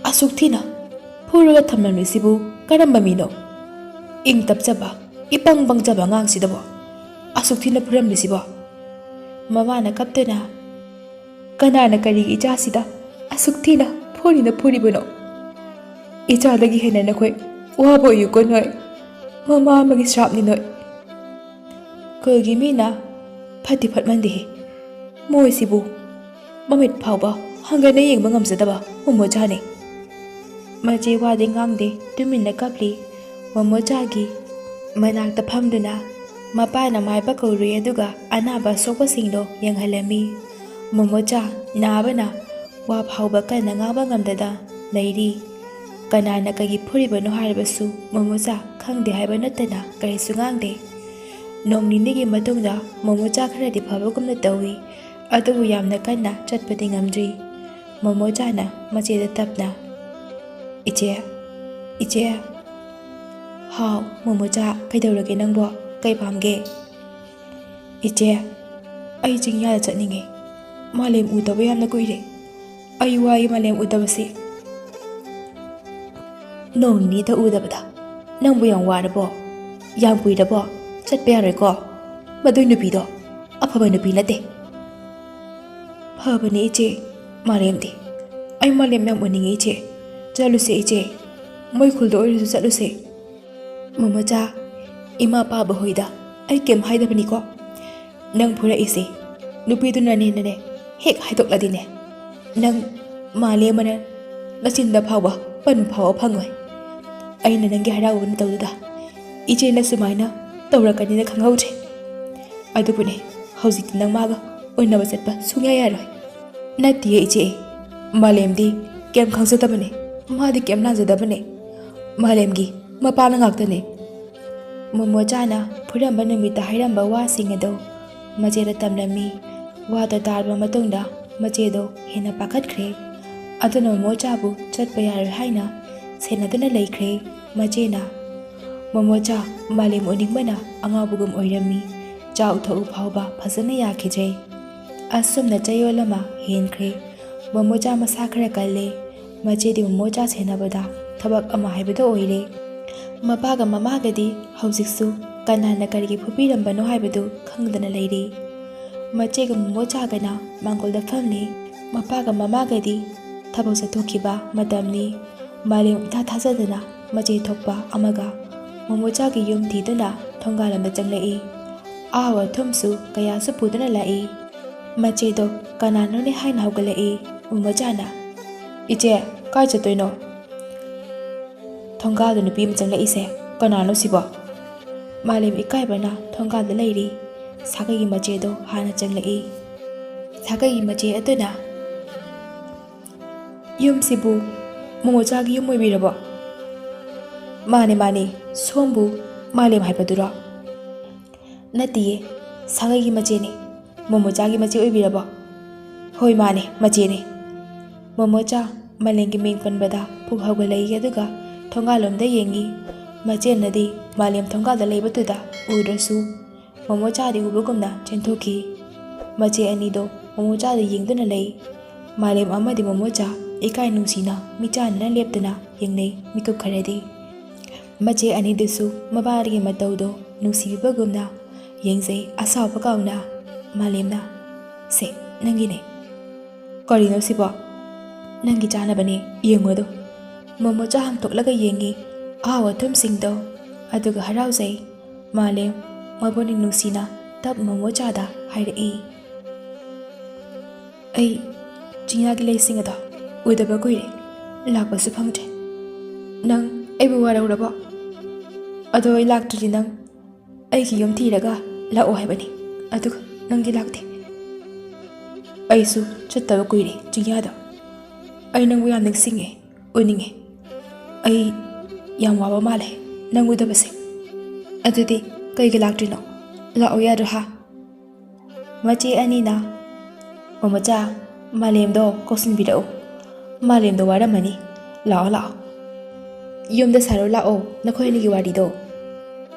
ꯑꯁꯨꯛ ꯊꯤꯅ ꯐꯨꯔꯒ ꯊꯝꯂꯝꯂꯤꯁꯤꯕꯨ ꯀꯔꯝꯕ ꯃꯤꯅꯣ? ꯏꯪ ꯇꯞꯆꯕ, ꯏꯄꯪ ꯄꯪꯖꯕ ꯑꯉꯥꯡꯁꯤꯗꯕꯣ ꯑꯁꯨꯛ ꯊꯤꯅ ꯐꯨꯔꯝꯂꯤꯁꯤꯕꯣ?" ꯃꯃꯥꯅ ꯀꯞꯇꯨꯅ, "ꯀꯅꯥꯅ ꯀꯔꯤꯒꯤ ꯏꯆꯥꯁꯤꯗ ꯑꯁꯨꯛ ꯊꯤꯅ ꯐꯨꯔꯤꯅ ꯐꯨꯔꯤꯕꯅꯣ? ꯏꯆꯥꯗꯒꯤ ꯍꯦꯟꯅ ꯅꯈꯣꯏ ꯋꯥꯕ ꯑꯣꯏꯌꯨꯀꯣ ꯅꯣꯏ꯫ ꯃꯃꯥ ꯑꯃꯒꯤ ꯁ꯭ꯔꯥꯞꯅꯤ ꯅꯣꯏ꯫" ꯈꯨꯜꯒꯤ ꯃꯤꯅ, "ꯐꯠꯇꯤ ꯐꯠꯃꯟꯗꯦꯍꯦ, ꯃꯣꯏꯁꯤꯕꯨ ꯃꯃꯤꯠ ꯐꯥꯎꯕ ꯍꯪꯒꯠꯅ ꯌꯦꯡꯕ ꯉꯝꯖꯗꯕ ꯃꯣꯃꯣꯆꯥꯅꯤ꯫" ꯃꯆꯦ ꯋꯥꯗꯤ ꯉꯥꯡꯗꯦ, ꯇꯨꯃꯤꯟꯅ ꯀꯞꯂꯤ꯫ ꯃꯣꯃꯣꯆꯥꯒꯤ ꯃꯅꯥꯛꯇ ꯐꯝꯗꯨꯅ ꯃꯄꯥꯅ ꯃꯥꯏꯕ ꯀꯧꯔꯨꯏ, ꯑꯗꯨꯒ ꯑꯅꯥꯕ ꯑꯁꯣꯛꯄꯁꯤꯡꯗꯣ ꯌꯦꯡꯍꯜꯂꯝꯃꯤ꯫ ꯃꯣꯃꯣꯆꯥ ꯅꯥꯕꯅ ꯋꯥ ꯐꯥꯎꯕ ꯀꯟꯅ ꯉꯥꯡꯕ ꯉꯝꯗꯅ ꯂꯩꯔꯤ꯫ ꯀꯅꯥꯅ ꯀꯩꯒꯤ ꯐꯨꯔꯤꯕꯅꯣ ꯍꯥꯏꯔꯕꯁꯨ ꯃꯣꯃꯣꯆꯥ ꯈꯪꯗꯦ ꯍꯥꯏꯕ ꯅꯠꯇꯅ ꯀꯔꯤꯁꯨ ꯉꯥꯡꯗꯦ꯫ ꯅꯣꯡ ꯅꯤꯅꯤꯒꯤ ꯃꯇꯨꯡꯗ ꯃꯣꯃꯣꯆꯥ ꯈꯔꯗꯤ ꯐꯕꯒꯨꯝꯅ ꯇꯧꯏ, ꯑꯗꯨꯕꯨ ꯌꯥꯝꯅ ꯀꯟꯅ ꯆꯠꯄꯗꯤ ꯉꯝꯗ꯭ꯔꯤ꯫ ꯃꯣꯃꯣꯆꯥꯅ ꯃꯆꯦꯗ ꯇꯞꯅ, ꯏꯆꯦ, ꯏꯆꯦ꯫ ꯍꯥꯎ, ꯃꯣꯃꯣꯆꯥ, ꯀꯩꯗꯧꯔꯒꯦ ꯅꯪꯕꯣ? ꯀꯩ ꯄꯥꯝꯒꯦ? ꯏꯆꯦ, ꯑꯩ ꯆꯤꯡꯌꯥꯗ ꯆꯠꯅꯤꯡꯉꯦ꯫ ꯃꯥꯂꯦꯝ ꯎꯗꯕ ꯌꯥꯝꯅ ꯀꯨꯏꯔꯦ꯫ ꯑꯩ ꯋꯥꯏ ꯃꯥꯂꯦꯝ ꯎꯗꯕꯁꯦ꯫ ꯅꯣꯡ ꯅꯤꯅꯤꯗ ꯎꯗꯕꯗ ꯅꯪꯕꯨ ꯌꯥꯝ ꯋꯥꯔꯕꯣ? ꯌꯥꯝ ꯀꯨꯏꯔꯕꯣ? ꯆꯠꯄ ꯌꯥꯔꯣꯏꯀꯣ꯫ ꯃꯗꯨꯏ ꯅꯨꯄꯤꯗꯣ ꯑꯐꯕ ꯅꯨꯄꯤ ꯅꯠꯇꯦ꯫ ꯐꯕꯅꯦ ꯏꯆꯦ, ꯃꯥꯂꯦꯝꯗꯤ꯫ ꯑꯩ ꯃꯥꯂꯦꯝ ꯌꯥꯝ ꯎꯅꯤꯡꯉꯦ ꯏꯆꯦ꯫ ꯆꯠꯂꯨꯁꯦ ꯏꯆꯦ꯫ ꯃꯣꯏ ꯈꯨꯜꯗ ꯑꯣꯏꯔꯁꯨ ꯆꯠꯂꯨꯁꯦ꯫ ꯃꯣꯃꯣꯆꯥ, ꯏꯃꯥ ꯄꯥꯕ ꯍꯣꯏꯗ ꯑꯩ ꯀꯩꯝ ꯍꯥꯏꯗꯕꯅꯤꯀꯣ꯫ ꯅꯪ ꯐꯨꯔꯛꯏꯁꯦ ꯅꯨꯄꯤꯗꯨꯅꯅꯦꯅꯅꯦ, ꯍꯦꯛ ꯍꯥꯏꯗꯣꯛꯂꯗꯤꯅꯦ, ꯅꯪ ꯃꯥꯂꯦꯝ ꯑꯃꯅ ꯅꯆꯤꯟꯗ ꯐꯥꯎꯕ ꯄꯟ ꯐꯥꯎꯕ ꯐꯪꯉꯣꯏ꯫ ꯑꯩꯅ ꯅꯪꯒꯤ ꯍꯔꯥꯎꯕ ꯅꯇꯧꯗꯨꯗ ꯏꯆꯦꯅ ꯁꯨꯃꯥꯏꯅ ꯇꯧꯔꯛꯀꯅꯤꯅ ꯈꯪꯍꯧꯗ꯭ꯔꯦ꯫ ꯑꯗꯨꯕꯨꯅꯦ, ꯍꯧꯖꯤꯛꯇꯤ ꯅꯪ ꯃꯥꯒ ꯎꯅꯕ ꯆꯠꯄ ꯁꯨꯡꯌꯥ ꯌꯥꯔꯣꯏ꯫ ꯅꯠꯇꯤꯌꯦ ꯏꯆꯦ, ꯃꯥꯂꯦꯝꯗꯤ ꯀꯩꯝ ꯈꯪꯖꯗꯕꯅꯦ, ꯃꯥꯗꯤ ꯀꯩꯝ ꯂꯥꯟꯖꯗꯕꯅꯦ꯫ ꯃꯥꯂꯦꯝꯒꯤ ꯃꯄꯥꯅ ꯉꯥꯛꯇꯅꯦ꯫ ꯃꯣꯃꯣꯆꯥꯅ ꯐꯨꯔꯝꯕ ꯅꯨꯃꯤꯠꯇ ꯍꯥꯏꯔꯝꯕ ꯋꯥꯁꯤꯡ ꯑꯗꯨ ꯃꯆꯦꯗ ꯇꯝꯂꯝꯃꯤ꯫ ꯋꯥꯗꯨ ꯇꯥꯔꯕ ꯃꯇꯨꯡꯗ ꯃꯆꯦꯗꯣ ꯍꯦꯟꯅ ꯄꯥꯈꯠꯈ꯭ꯔꯦ꯫ ꯑꯗꯨꯅ ꯃꯣꯃꯣꯆꯥꯕꯨ ꯆꯠꯄ ꯌꯥꯔꯣꯏ ꯍꯥꯏꯅ ꯁꯦꯟꯅꯗꯨꯅ ꯂꯩꯈ꯭ꯔꯦ꯫ ꯃꯆꯦꯅ ꯃꯣꯃꯣꯆꯥ ꯃꯥꯂꯦꯝ ꯎꯅꯤꯡꯕꯅ ꯑꯉꯥꯎꯕꯒꯨꯝ ꯑꯣꯏꯔꯝꯃꯤ꯫ ꯆꯥꯛ ꯊꯛꯎ ꯐꯥꯎꯕ ꯐꯖꯅ ꯌꯥꯈꯤꯗ꯭ꯔꯦ꯫ ꯑꯁꯨꯝꯅ ꯆꯌꯣꯜ ꯑꯃ ꯍꯦꯟꯈ꯭ꯔꯦ꯫ ꯃꯣꯃꯣꯆꯥ ꯃꯁꯥ ꯈꯔ ꯀꯜꯂꯦ꯫ ꯃꯆꯦꯗꯤ ꯃꯣꯃꯣꯆꯥ ꯁꯦꯟꯅꯕꯗ ꯊꯕꯛ ꯑꯃ ꯍꯥꯏꯕꯗꯣ ꯑꯣꯏꯔꯦ꯫ ꯃꯄꯥꯒ ꯃꯃꯥꯒꯗꯤ ꯍꯧꯖꯤꯛꯁꯨ ꯀꯅꯥꯅ ꯀꯔꯤꯒꯤ ꯐꯨꯕꯤꯔꯝꯕꯅꯣ ꯍꯥꯏꯕꯗꯨ ꯈꯪꯗꯅ ꯂꯩꯔꯤ꯫ ꯃꯆꯦꯒ ꯃꯣꯃꯣꯆꯥꯒꯅ ꯃꯥꯡꯒꯣꯜꯗ ꯐꯝꯂꯤ꯫ ꯃꯄꯥꯒ ꯃꯃꯥꯒꯗꯤ ꯊꯕꯛ ꯆꯠꯊꯣꯛꯈꯤꯕ ꯃꯇꯝꯅꯤ꯫ ꯃꯥꯂꯦꯝ ꯏꯊꯥ ꯊꯥꯖꯗꯅ ꯃꯆꯦ ꯊꯣꯛꯄ ꯑꯃꯒ ꯃꯣꯃꯣꯆꯥꯒꯤ ꯌꯨꯝ ꯊꯤꯗꯨꯅ ꯊꯣꯡꯒꯥꯜ ꯑꯃꯗ ꯆꯪꯂꯛꯏ꯫ ꯑꯍꯥꯎ ꯑꯊꯨꯝꯁꯨ ꯀꯌꯥꯁꯨ ꯄꯨꯗꯨꯅ ꯂꯥꯛꯏ꯫ ꯃꯆꯦꯗꯣ ꯀꯅꯥꯅꯣꯅꯦ ꯍꯥꯏꯅ ꯍꯧꯒꯠꯂꯛꯏ꯫ ꯃꯣꯃꯣꯆꯥꯅ, "ꯏꯆꯦ, ꯀꯥꯏ ꯆꯠꯇꯣꯏꯅꯣ?" "ꯊꯣꯡꯒꯥꯜꯗ ꯅꯨꯄꯤ ꯑꯃ ꯆꯪꯂꯛꯏꯁꯦ ꯀꯅꯥꯅꯣ ꯁꯤꯕꯣ?" ꯃꯥꯂꯦꯝ ꯏꯀꯥꯏꯕꯅ ꯊꯣꯡꯒꯥꯜꯗ ꯂꯩꯔꯤ꯫ ꯁꯥꯒꯩꯒꯤ ꯃꯆꯦꯗꯣ ꯍꯥꯟꯅ ꯆꯪꯂꯛꯏ꯫ ꯁꯥꯒꯩꯒꯤ ꯃꯆꯦ ꯑꯗꯨꯅ, "ꯌꯨꯝꯁꯤꯕꯨ ꯃꯣꯃꯣꯆꯥꯒꯤ ꯌꯨꯝ ꯑꯣꯏꯕꯤꯔꯕꯣ?" "ꯃꯥꯅꯦ, ꯃꯥꯅꯦ, ꯁꯣꯝꯕꯨ ꯃꯥꯂꯦꯝ ꯍꯥꯏꯕꯗꯨꯔꯣ?" "ꯅꯠꯇꯤꯌꯦ, ꯁꯥꯒꯩꯒꯤ ꯃꯆꯦꯅꯦ꯫ ꯃꯣꯃꯣꯆꯥꯒꯤ ꯃꯆꯦ ꯑꯣꯏꯕꯤꯔꯕꯣ?" "ꯍꯣꯏ, ꯃꯥꯅꯦ, ꯃꯆꯦꯅꯦ꯫" ꯃꯣꯃꯣꯆꯥ ꯃꯥꯂꯦꯝꯒꯤ ꯃꯤꯡ ꯄꯟꯕꯗ ꯄꯨꯛ ꯍꯧꯒꯠꯂꯛꯏ, ꯑꯗꯨꯒ ꯊꯣꯡꯒꯥꯜꯂꯣꯝꯗ ꯌꯦꯡꯉꯤ꯫ ꯃꯆꯦꯅꯗꯤ ꯃꯥꯂꯦꯝ ꯊꯣꯡꯒꯥꯜꯗ ꯂꯩꯕꯗꯨꯗ ꯎꯗ꯭ꯔꯁꯨ, ꯃꯣꯃꯣꯆꯥꯗꯤ ꯎꯕꯒꯨꯝꯅ ꯆꯦꯟꯊꯣꯛꯈꯤ꯫ ꯃꯆꯦ ꯑꯅꯤꯗꯣ ꯃꯣꯃꯣꯆꯥꯗ ꯌꯦꯡꯗꯨꯅ ꯂꯩ꯫ ꯃꯥꯂꯦꯝ ꯑꯃꯗꯤ ꯃꯣꯃꯣꯆꯥ ꯏꯀꯥꯏ ꯅꯨꯡꯁꯤꯅ ꯃꯤꯠꯆꯥꯟꯅꯅ ꯂꯦꯞꯇꯨꯅ ꯌꯦꯡꯅꯩ, ꯃꯤꯀꯨꯞ ꯈꯔꯗꯤ꯫ ꯃꯆꯦ ꯑꯅꯤꯗꯨꯁꯨ ꯃꯕꯥꯅꯤꯒꯤ ꯃꯇꯧꯗꯣ ꯅꯨꯡꯁꯤꯕꯤꯕꯒꯨꯝꯅ ꯌꯦꯡꯖꯩ, ꯑꯁꯥꯎꯕ ꯀꯥꯎꯅ꯫ ꯃꯥꯂꯦꯝꯅ, "ꯁꯦ, ꯅꯪꯒꯤꯅꯦ꯫" "ꯀꯔꯤꯅꯣ ꯁꯤꯕꯣ?" "ꯅꯪꯒꯤ ꯆꯥꯅꯕꯅꯦ, ꯌꯦꯡꯉꯣꯗꯣ꯫" ꯃꯣꯃꯣꯆꯥ ꯍꯥꯡꯇꯣꯛꯂꯒ ꯌꯦꯡꯉꯤ ꯑꯍꯥꯎ ꯑꯊꯨꯝꯁꯤꯡꯗꯣ, ꯑꯗꯨꯒ ꯍꯔꯥꯎꯖꯩ꯫ ꯃꯥꯂꯦꯝ ꯃꯕꯨꯛꯅꯤꯡ ꯅꯨꯡꯁꯤꯅ ꯇꯞ ꯃꯣꯃꯣꯆꯥꯗ ꯍꯥꯏꯔꯛꯏ, "ꯑꯩ ꯆꯤꯡꯌꯥꯒꯤ ꯂꯩꯁꯤꯡ ꯑꯗꯣ ꯎꯗꯕ ꯀꯨꯏꯔꯦ, ꯂꯥꯛꯄꯁꯨ ꯐꯪꯗ꯭ꯔꯦ꯫ ꯅꯪ ꯑꯩꯕꯨ ꯋꯥꯔꯧꯔꯕꯣ? ꯑꯗꯣ ꯑꯩ ꯂꯥꯛꯇ꯭ꯔꯗꯤ ꯅꯪ ꯑꯩꯒꯤ ꯌꯨꯝ ꯊꯤꯔꯒ ꯂꯥꯛꯑꯣ ꯍꯥꯏꯕꯅꯤ, ꯑꯗꯨꯒ ꯅꯪꯗꯤ ꯂꯥꯛꯇꯦ꯫ ꯑꯩꯁꯨ ꯆꯠꯇꯕ ꯀꯨꯏꯔꯦ ꯆꯤꯡꯌꯥꯗ꯫ ꯑꯩ ꯅꯪꯕꯨ ꯌꯥꯝ ꯅꯤꯡꯁꯤꯡꯉꯦ, ꯎꯅꯤꯡꯉꯦ꯫ ꯑꯩ ꯌꯥꯝ ꯋꯥꯕ ꯃꯥꯜꯂꯦ ꯅꯪ ꯎꯗꯕꯁꯦ꯫ ꯑꯗꯨꯗꯤ ꯀꯩꯒꯤ ꯂꯥꯛꯇ꯭ꯔꯤꯅꯣ? ꯂꯥꯛꯑꯣ ꯌꯥꯗ꯭ꯔꯣ, ꯍꯥ?" ꯃꯆꯦ ꯑꯅꯤꯅ, "ꯃꯣꯃꯣꯆꯥ, ꯃꯥꯂꯦꯝꯗꯣ ꯀꯧꯁꯤꯟꯕꯤꯔꯛꯎ꯫ ꯃꯥꯂꯦꯝꯗꯣ ꯋꯥꯔꯝꯃꯅꯤ꯫ ꯂꯥꯛꯑꯣ, ꯂꯥꯛꯑꯣ꯫ ꯌꯨꯝꯗ ꯁꯥꯔꯨ ꯂꯥꯛꯑꯣ, ꯅꯈꯣꯏ ꯑꯅꯤꯒꯤ ꯋꯥꯔꯤꯗꯣ꯫"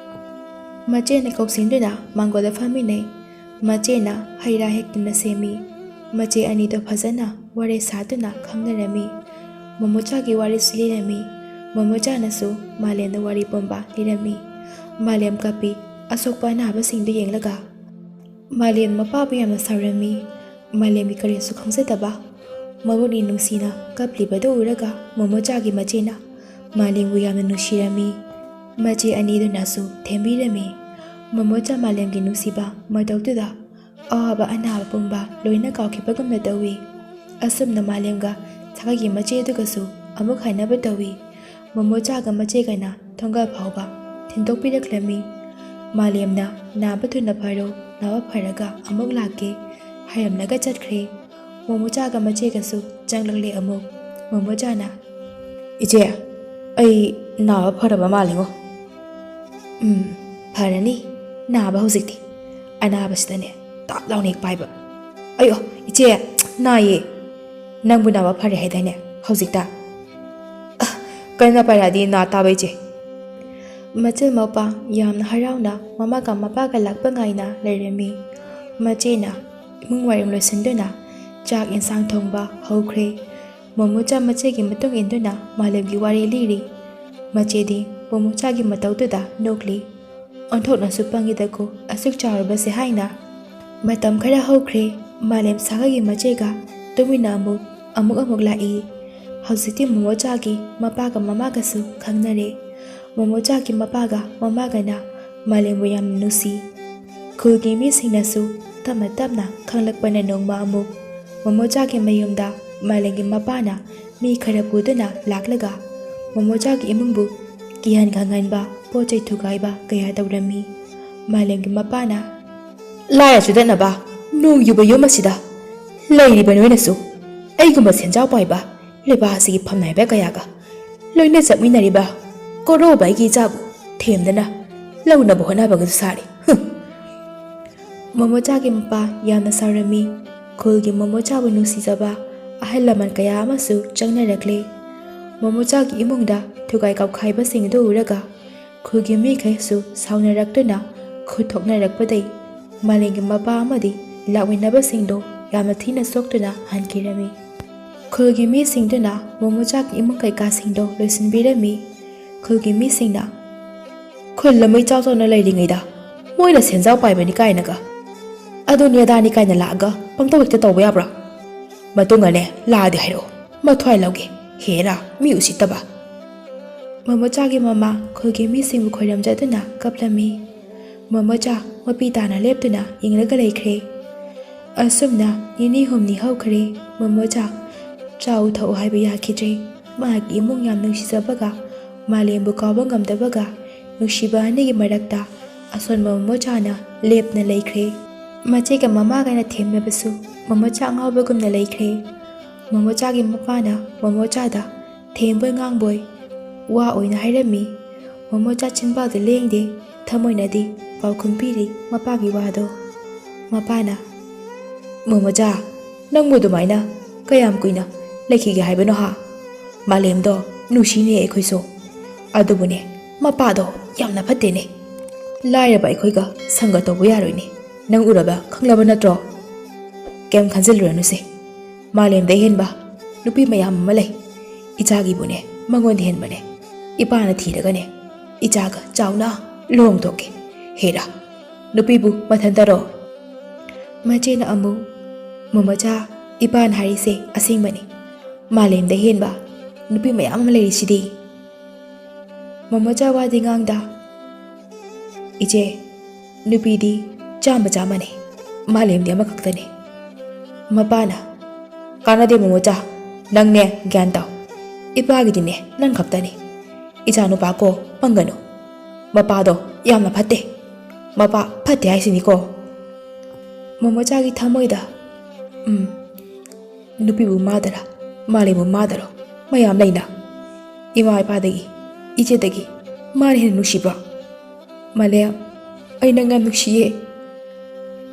ꯃꯆꯦꯅ ꯀꯧꯁꯤꯟꯗꯨꯅ ꯃꯥꯡꯒꯣꯜꯗ ꯐꯝꯃꯤꯟꯅꯩ꯫ ꯃꯆꯦꯅ ꯍꯩ ꯔꯥ ꯍꯦꯛꯇꯨꯅ ꯁꯦꯝꯃꯤ꯫ ꯃꯆꯦ ꯑꯅꯤꯗꯣ ꯐꯖꯅ ꯋꯥꯔꯤ ꯁꯥꯗꯨꯅ ꯈꯪꯅꯔꯝꯃꯤ꯫ ꯃꯣꯃꯣꯆꯥꯒꯤ ꯋꯥꯔꯤꯁꯨ ꯂꯤꯔꯝꯃꯤ꯫ ꯃꯣꯃꯣꯆꯥꯅꯁꯨ ꯃꯥꯂꯦꯝꯗ ꯋꯥꯔꯤ ꯄꯨꯝꯕ ꯂꯤꯔꯝꯃꯤ꯫ ꯃꯥꯂꯦꯝ ꯀꯞꯄꯤ꯫ ꯑꯁꯣꯛꯄ ꯑꯅꯥꯕꯁꯤꯡꯗꯨ ꯌꯦꯡꯂꯒ ꯃꯥꯂꯦꯝ ꯃꯄꯥꯕꯨ ꯌꯥꯝꯅ ꯁꯥꯎꯔꯝꯃꯤ꯫ ꯃꯥꯂꯦꯝꯒꯤ ꯀꯔꯤꯁꯨ ꯈꯪꯖꯗꯕ ꯃꯕꯨꯛꯅꯤꯡ ꯅꯨꯡꯁꯤꯅ ꯀꯞꯂꯤꯕꯗꯨ ꯎꯔꯒ ꯃꯣꯃꯣꯆꯥꯒꯤ ꯃꯆꯦꯅ ꯃꯥꯂꯦꯝꯕꯨ ꯌꯥꯝꯅ ꯅꯨꯡꯁꯤꯔꯝꯃꯤ꯫ ꯃꯆꯦ ꯑꯅꯤꯗꯨꯅꯁꯨ ꯊꯦꯝꯕꯤꯔꯝꯃꯤ꯫ ꯃꯣꯃꯣꯆꯥ ꯃꯥꯂꯦꯝꯒꯤ ꯅꯨꯡꯁꯤꯕ ꯃꯇꯧꯗꯨꯗ ꯑꯋꯥꯕ ꯑꯅꯥꯕ ꯄꯨꯝꯕ ꯂꯣꯏꯅ ꯀꯥꯎꯈꯤꯕꯒꯨꯝꯅ ꯇꯧꯏ꯫ ꯑꯁꯨꯝꯅ ꯃꯥꯂꯦꯝꯒ ꯁꯥꯒꯩꯒꯤ ꯃꯆꯦꯗꯨꯒꯁꯨ ꯑꯃꯨꯛ ꯍꯟꯅꯕ ꯇꯧꯏ꯫ ꯃꯣꯃꯣꯆꯥꯒ ꯃꯆꯦꯒꯅ ꯊꯣꯡꯒꯥꯜ ꯐꯥꯎꯕ ꯊꯤꯟꯗꯣꯛꯄꯤꯔꯛꯂꯝꯃꯤ꯫ ꯃꯥꯂꯦꯝꯅ, "ꯅꯥꯕ ꯊꯨꯅ ꯐꯔꯣ, ꯅꯥꯕ ꯐꯔꯒ ꯑꯃꯨꯛ ꯂꯥꯛꯀꯦ" ꯍꯥꯏꯔꯝꯂꯒ ꯆꯠꯈ꯭ꯔꯦ꯫ ꯃꯣꯃꯣꯆꯥꯒ ꯃꯆꯦꯒꯁꯨ ꯆꯪꯂꯛꯂꯦ ꯑꯃꯨꯛ꯫ ꯃꯣꯃꯣꯆꯥꯅ, "ꯏꯆꯦ, ꯑꯩ ꯅꯥꯕ ꯐꯔꯕ ꯃꯥꯜꯂꯤꯉꯣ꯫" "ꯎꯝ, ꯐꯔꯅꯤ ꯅꯥꯕ ꯍꯧꯖꯤꯛꯇꯤ꯫ ꯑꯅꯥꯕꯁꯤꯗꯅꯦ ꯇꯥꯞ ꯂꯥꯎꯅ ꯍꯦꯛ ꯄꯥꯏꯕ꯫ ꯑꯌꯣ, ꯏꯆꯦ, ꯅꯥꯏꯌꯦ꯫ ꯅꯪꯕꯨ ꯅꯥꯕ ꯐꯔꯦ ꯍꯥꯏꯗꯥꯏꯅꯦ? ꯍꯧꯖꯤꯛꯇ? ꯑ, ꯀꯟꯅ ꯄꯥꯏꯔꯛꯑꯗꯤ ꯅꯥ ꯇꯥꯕ, ꯏꯆꯦ꯫ ꯃꯆꯤꯜ ꯃꯧꯄꯥ ꯌꯥꯝꯅ ꯍꯔꯥꯎꯅ ꯃꯃꯥꯒ ꯃꯄꯥꯒ ꯂꯥꯛꯄ ꯉꯥꯏꯅ ꯂꯩꯔꯝꯃꯤ꯫ ꯃꯆꯦꯅ ꯏꯃꯨꯡ ꯋꯥꯏꯔꯝ ꯂꯣꯏꯁꯤꯟꯗꯨꯅ ꯆꯥꯛ ꯏꯟꯁꯥꯡ ꯊꯣꯡꯕ ꯍꯧꯈ꯭ꯔꯦ꯫ ꯃꯣꯃꯣꯆꯥ ꯃꯆꯦꯒꯤ ꯃꯇꯨꯡ ꯏꯟꯗꯨꯅ ꯃꯥꯂꯦꯝꯒꯤ ꯋꯥꯔꯤ ꯂꯤꯔꯤ꯫ ꯃꯆꯦꯗꯤ ꯃꯣꯃꯣꯆꯥꯒꯤ ꯃꯇꯧꯗꯨꯗ ꯅꯣꯛꯂꯤ꯫ "ꯑꯣꯟꯊꯣꯛꯅꯁꯨ ꯄꯪꯉꯤꯗꯀꯣ, ꯑꯁꯨꯛ ꯆꯥꯎꯔꯕꯁꯦ" ꯍꯥꯏꯅ꯫ ꯃꯇꯝ ꯈꯔ ꯍꯧꯈ꯭ꯔꯦ꯫ ꯃꯥꯂꯦꯝ ꯁꯥꯒꯩꯒꯤ ꯃꯆꯦꯒ ꯇꯨꯃꯤꯟꯅ ꯑꯃꯨꯛ, ꯑꯃꯨꯛ ꯑꯃꯨꯛ ꯂꯥꯛꯏ꯫ ꯍꯧꯖꯤꯛꯇꯤ ꯃꯣꯃꯣꯆꯥꯒꯤ ꯃꯄꯥꯒ ꯃꯃꯥꯒꯁꯨ ꯈꯪꯅꯔꯦ꯫ ꯃꯣꯃꯣꯆꯥꯒꯤ ꯃꯄꯥꯒ ꯃꯃꯥꯒꯅ ꯃꯥꯂꯦꯝꯕꯨ ꯌꯥꯝꯅ ꯅꯨꯡꯁꯤ꯫ ꯈꯨꯜꯒꯤ ꯃꯤꯁꯤꯡꯅꯁꯨ ꯇꯞꯅ ꯇꯞꯅ ꯈꯪꯂꯛꯄꯅ ꯅꯣꯡꯃ ꯑꯃꯨꯛ ꯃꯣꯃꯣꯆꯥꯒꯤ ꯃꯌꯨꯝꯗ ꯃꯥꯂꯦꯝꯒꯤ ꯃꯄꯥꯅ ꯃꯤ ꯈꯔ ꯄꯨꯗꯨꯅ ꯂꯥꯛꯂꯒ ꯃꯣꯃꯣꯆꯥꯒꯤ ꯏꯃꯨꯡꯕꯨ ꯀꯤꯍꯟ ꯈꯪꯍꯟꯕ ꯄꯣꯠ ꯆꯩ ꯊꯨꯒꯥꯏꯕ ꯀꯌꯥ ꯇꯧꯔꯝꯃꯤ꯫ ꯃꯥꯂꯦꯝꯒꯤ ꯃꯄꯥꯅ, "ꯂꯥꯏꯔ ꯆꯨꯗꯠꯅꯕ ꯅꯣꯡ ꯌꯨꯕ ꯌꯨꯝ ꯑꯁꯤꯗ ꯂꯩꯔꯤꯕ ꯅꯣꯏꯅꯁꯨ ꯑꯩꯒꯨꯝꯕ ꯁꯦꯟꯖꯥꯎ ꯄꯥꯏꯕ ꯂꯩꯕꯥꯛ ꯑꯁꯤꯒꯤ ꯐꯝꯅꯥꯏꯕ ꯀꯌꯥꯒ ꯂꯣꯏꯅ ꯆꯠꯃꯤꯟꯅꯔꯤꯕ ꯀꯣꯔꯧꯕ ꯑꯩꯒꯤ ꯏꯆꯥꯕꯨ ꯊꯦꯝꯗꯅ ꯂꯧꯅꯕ ꯍꯣꯠꯅꯕꯒꯁꯨ ꯁꯥꯔꯤ꯫ ꯍꯨꯝ!" ꯃꯣꯃꯣꯆꯥꯒꯤ ꯃꯄꯥ ꯌꯥꯝꯅ ꯁꯥꯎꯔꯝꯃꯤ꯫ ꯈꯨꯜꯒꯤ ꯃꯣꯃꯣꯆꯥꯕꯨ ꯅꯨꯡꯁꯤꯖꯕ ꯑꯍꯜ ꯂꯃꯟ ꯀꯌꯥ ꯑꯃꯁꯨ ꯆꯪꯅꯔꯛꯂꯦ꯫ ꯃꯣꯃꯣꯆꯥꯒꯤ ꯏꯃꯨꯡꯗ ꯊꯨꯒꯥꯏ ꯀꯥꯎꯈꯥꯏꯕꯁꯤꯡ ꯑꯗꯨ ꯎꯔꯒ ꯈꯨꯜꯒꯤ ꯃꯤꯈꯩꯁꯨ ꯁꯥꯎꯅꯔꯛꯇꯨꯅ ꯈꯨꯠ ꯊꯣꯛꯅꯔꯛꯄꯗꯩ ꯃꯥꯂꯦꯝꯒꯤ ꯃꯄꯥ ꯑꯃꯗꯤ ꯂꯥꯛꯃꯤꯟꯅꯕꯁꯤꯡꯗꯣ ꯌꯥꯝꯅ ꯊꯤꯅ ꯁꯣꯛꯇꯨꯅ ꯍꯟꯈꯤꯔꯝꯃꯤ꯫ ꯈꯨꯜꯒꯤ ꯃꯤꯁꯤꯡꯗꯨꯅ ꯃꯣꯃꯣꯆꯥꯒꯤ ꯏꯃꯨꯡ ꯀꯩꯀꯥꯁꯤꯡꯗꯣ ꯂꯣꯏꯁꯤꯟꯕꯤꯔꯝꯃꯤ꯫ ꯈꯨꯜꯒꯤ ꯃꯤꯁꯤꯡꯅ, "ꯈꯨꯜ ꯑꯃ ꯏꯆꯥꯎ ꯆꯥꯎꯅ ꯂꯩꯔꯤꯉꯩꯗ ꯃꯣꯏꯅ ꯁꯦꯟꯖꯥꯎ ꯄꯥꯏꯕꯅꯤ ꯀꯥꯏꯅꯒ, ꯑꯗꯨꯅꯤ ꯑꯗꯥꯅꯤ ꯀꯥꯏꯅ ꯂꯥꯛꯑꯒ ꯄꯪꯇꯧ ꯍꯦꯛꯇ ꯇꯧꯕ ꯌꯥꯕ꯭ꯔꯥ? ꯃꯇꯨꯡꯗꯅꯦ ꯂꯥꯛꯑꯗꯤ ꯍꯥꯏꯔꯛꯑꯣ, ꯃꯊ꯭ꯋꯥꯏ ꯂꯧꯒꯦ, ꯍꯦꯔꯥ, ꯃꯤ ꯎꯁꯤꯠꯇꯕ!" ꯃꯣꯃꯣꯆꯥꯒꯤ ꯃꯃꯥ ꯈꯨꯜꯒꯤ ꯃꯤꯁꯤꯡꯕꯨ ꯈꯣꯏꯔꯝꯖꯗꯨꯅ ꯀꯞꯂꯝꯃꯤ꯫ ꯃꯣꯃꯣꯆꯥ ꯃꯄꯤ ꯇꯥꯅ ꯂꯦꯞꯇꯨꯅ ꯌꯦꯡꯂꯒ ꯂꯩꯈ꯭ꯔꯦ꯫ ꯑꯁꯨꯝꯅ ꯅꯤꯅꯤ ꯍꯨꯝꯅꯤ ꯍꯧꯈ꯭ꯔꯦ꯫ ꯃꯣꯃꯣꯆꯥ ꯆꯥꯎ ꯊꯛꯎ ꯍꯥꯏꯕ ꯌꯥꯈꯤꯗ꯭ꯔꯦ꯫ ꯃꯍꯥꯛꯀꯤ ꯏꯃꯨꯡ ꯌꯥꯝ ꯅꯨꯡꯁꯤꯖꯕꯒ ꯃꯥꯂꯦꯝꯕꯨ ꯀꯥꯎꯕ ꯉꯝꯗꯕꯒ ꯅꯨꯡꯁꯤꯕ ꯑꯅꯤꯒꯤ ꯃꯔꯛꯇ ꯑꯁꯣꯟꯕ ꯃꯣꯃꯣꯆꯥꯅ ꯂꯦꯞꯅ ꯂꯩꯈ꯭ꯔꯦ꯫ ꯃꯆꯦꯒ ꯃꯃꯥꯒꯅ ꯊꯦꯝꯅꯕꯁꯨ ꯃꯣꯃꯣꯆꯥ ꯑꯉꯥꯎꯕꯒꯨꯝꯅ ꯂꯩꯈ꯭ꯔꯦ꯫ ꯃꯣꯃꯣꯆꯥꯒꯤ ꯃꯄꯥꯅ ꯃꯣꯃꯣꯆꯥꯗ ꯊꯦꯝꯕꯣꯏ ꯉꯥꯡꯕꯣꯏ ꯋꯥ ꯑꯣꯏꯅ ꯍꯥꯏꯔꯝꯃꯤ꯫ ꯃꯣꯃꯣꯆꯥ ꯆꯤꯟꯕꯥꯜꯗ ꯂꯦꯡꯗꯦ, ꯊꯃꯣꯏꯅꯗꯤ ꯄꯥꯎꯈꯨꯝ ꯄꯤꯔꯤ ꯃꯄꯥꯒꯤ ꯋꯥꯗꯣ꯫ ꯃꯄꯥꯅ, "ꯃꯣꯃꯣꯆꯥ, ꯅꯪꯕꯨ ꯑꯗꯨꯃꯥꯏꯅ ꯀꯌꯥꯝ ꯀꯨꯏꯅ ꯂꯩꯈꯤꯒꯦ ꯍꯥꯏꯕꯅꯣ ꯍꯥ? ꯃꯥꯂꯦꯝꯗꯣ ꯅꯨꯡꯁꯤꯅꯦ ꯑꯩꯈꯣꯏꯁꯨ, ꯑꯗꯨꯕꯨꯅꯦ, ꯃꯄꯥꯗꯣ ꯌꯥꯝꯅ ꯐꯠꯇꯦꯅꯦ꯫ ꯂꯥꯏꯔꯕ ꯑꯩꯈꯣꯏꯒ ꯁꯪꯒ ꯇꯧꯕ ꯌꯥꯔꯣꯏꯅꯦ꯫ ꯅꯪ ꯎꯔꯕ ꯈꯪꯂꯕ ꯅꯠꯇ꯭ꯔꯣ? ꯀꯩꯝ ꯈꯟꯖꯤꯜꯂꯨꯔꯅꯨꯁꯦ꯫ ꯃꯥꯂꯦꯝꯗ ꯍꯦꯟꯕ ꯅꯨꯄꯤ ꯃꯌꯥꯝ ꯑꯃ ꯂꯩ꯫ ꯏꯆꯥꯒꯤꯕꯨꯅꯦ ꯃꯉꯣꯟꯗ ꯍꯦꯟꯕꯅꯦ꯫ ꯏꯄꯥꯅ ꯊꯤꯔꯒꯅꯦ ꯏꯆꯥꯒ ꯆꯥꯎꯅ ꯂꯨꯍꯣꯡꯊꯣꯛꯀꯦ꯫ ꯍꯦꯔꯥ, ꯅꯨꯄꯤꯕꯨ ꯃꯊꯟꯇꯔꯣ? ꯃꯆꯦꯅ ꯑꯃꯨꯛ, "ꯃꯣꯃꯣꯆꯥ, ꯏꯄꯥꯅ ꯍꯥꯏꯔꯤꯁꯦ ꯑꯁꯦꯡꯕꯅꯤ꯫ ꯃꯥꯂꯦꯝꯗ ꯍꯦꯟꯕ ꯅꯨꯄꯤ ꯃꯌꯥꯝ ꯑꯃ ꯂꯩꯔꯤꯁꯤꯗꯤ꯫" ꯃꯣꯃꯣꯆꯥ ꯋꯥꯗꯤ ꯉꯥꯡꯗ, "ꯏꯆꯦ, ꯅꯨꯄꯤꯗꯤ ꯆꯥꯝꯃ ꯆꯥꯝꯃꯅꯤ, ꯃꯥꯂꯦꯝꯗꯤ ꯑꯃꯈꯛꯇꯅꯤ꯫" ꯃꯄꯥꯅ, "ꯀꯥꯟꯅꯗꯦ ꯃꯣꯃꯣꯆꯥ, ꯅꯪꯅꯦ ꯒ꯭ꯌꯥꯟ ꯇꯥꯎ꯫ ꯏꯄꯥꯒꯤꯗꯤꯅꯦ ꯅꯪ ꯈꯛꯇꯅꯤ꯫ ꯏꯆꯥ ꯅꯨꯄꯥ ꯀꯣ ꯄꯪꯒꯅꯨ꯫ ꯃꯄꯥꯗꯣ ꯌꯥꯝꯅ ꯐꯠꯇꯦ꯫ ꯃꯄꯥ ꯐꯠꯇꯦ ꯍꯥꯏꯁꯤꯅꯤꯀꯣ꯫" ꯃꯣꯃꯣꯆꯥꯒꯤ ꯊꯃꯣꯏꯗ, "ꯎꯝ, ꯅꯨꯄꯤꯕꯨ ꯃꯥꯗꯔ, ꯃꯥꯂꯦꯝꯕꯨ ꯃꯥꯗꯔꯣ, ꯃꯌꯥꯝ ꯂꯩꯅ꯫ ꯏꯃꯥ ꯏꯄꯥꯗꯒꯤ, ꯏꯆꯦꯗꯒꯤ ꯃꯥꯅ ꯍꯦꯟꯅ ꯅꯨꯡꯁꯤꯕ꯭ꯔꯣ? ꯃꯥꯂꯦꯝ, ꯑꯩ ꯅꯪ ꯌꯥꯝ ꯅꯨꯡꯁꯤꯌꯦ꯫"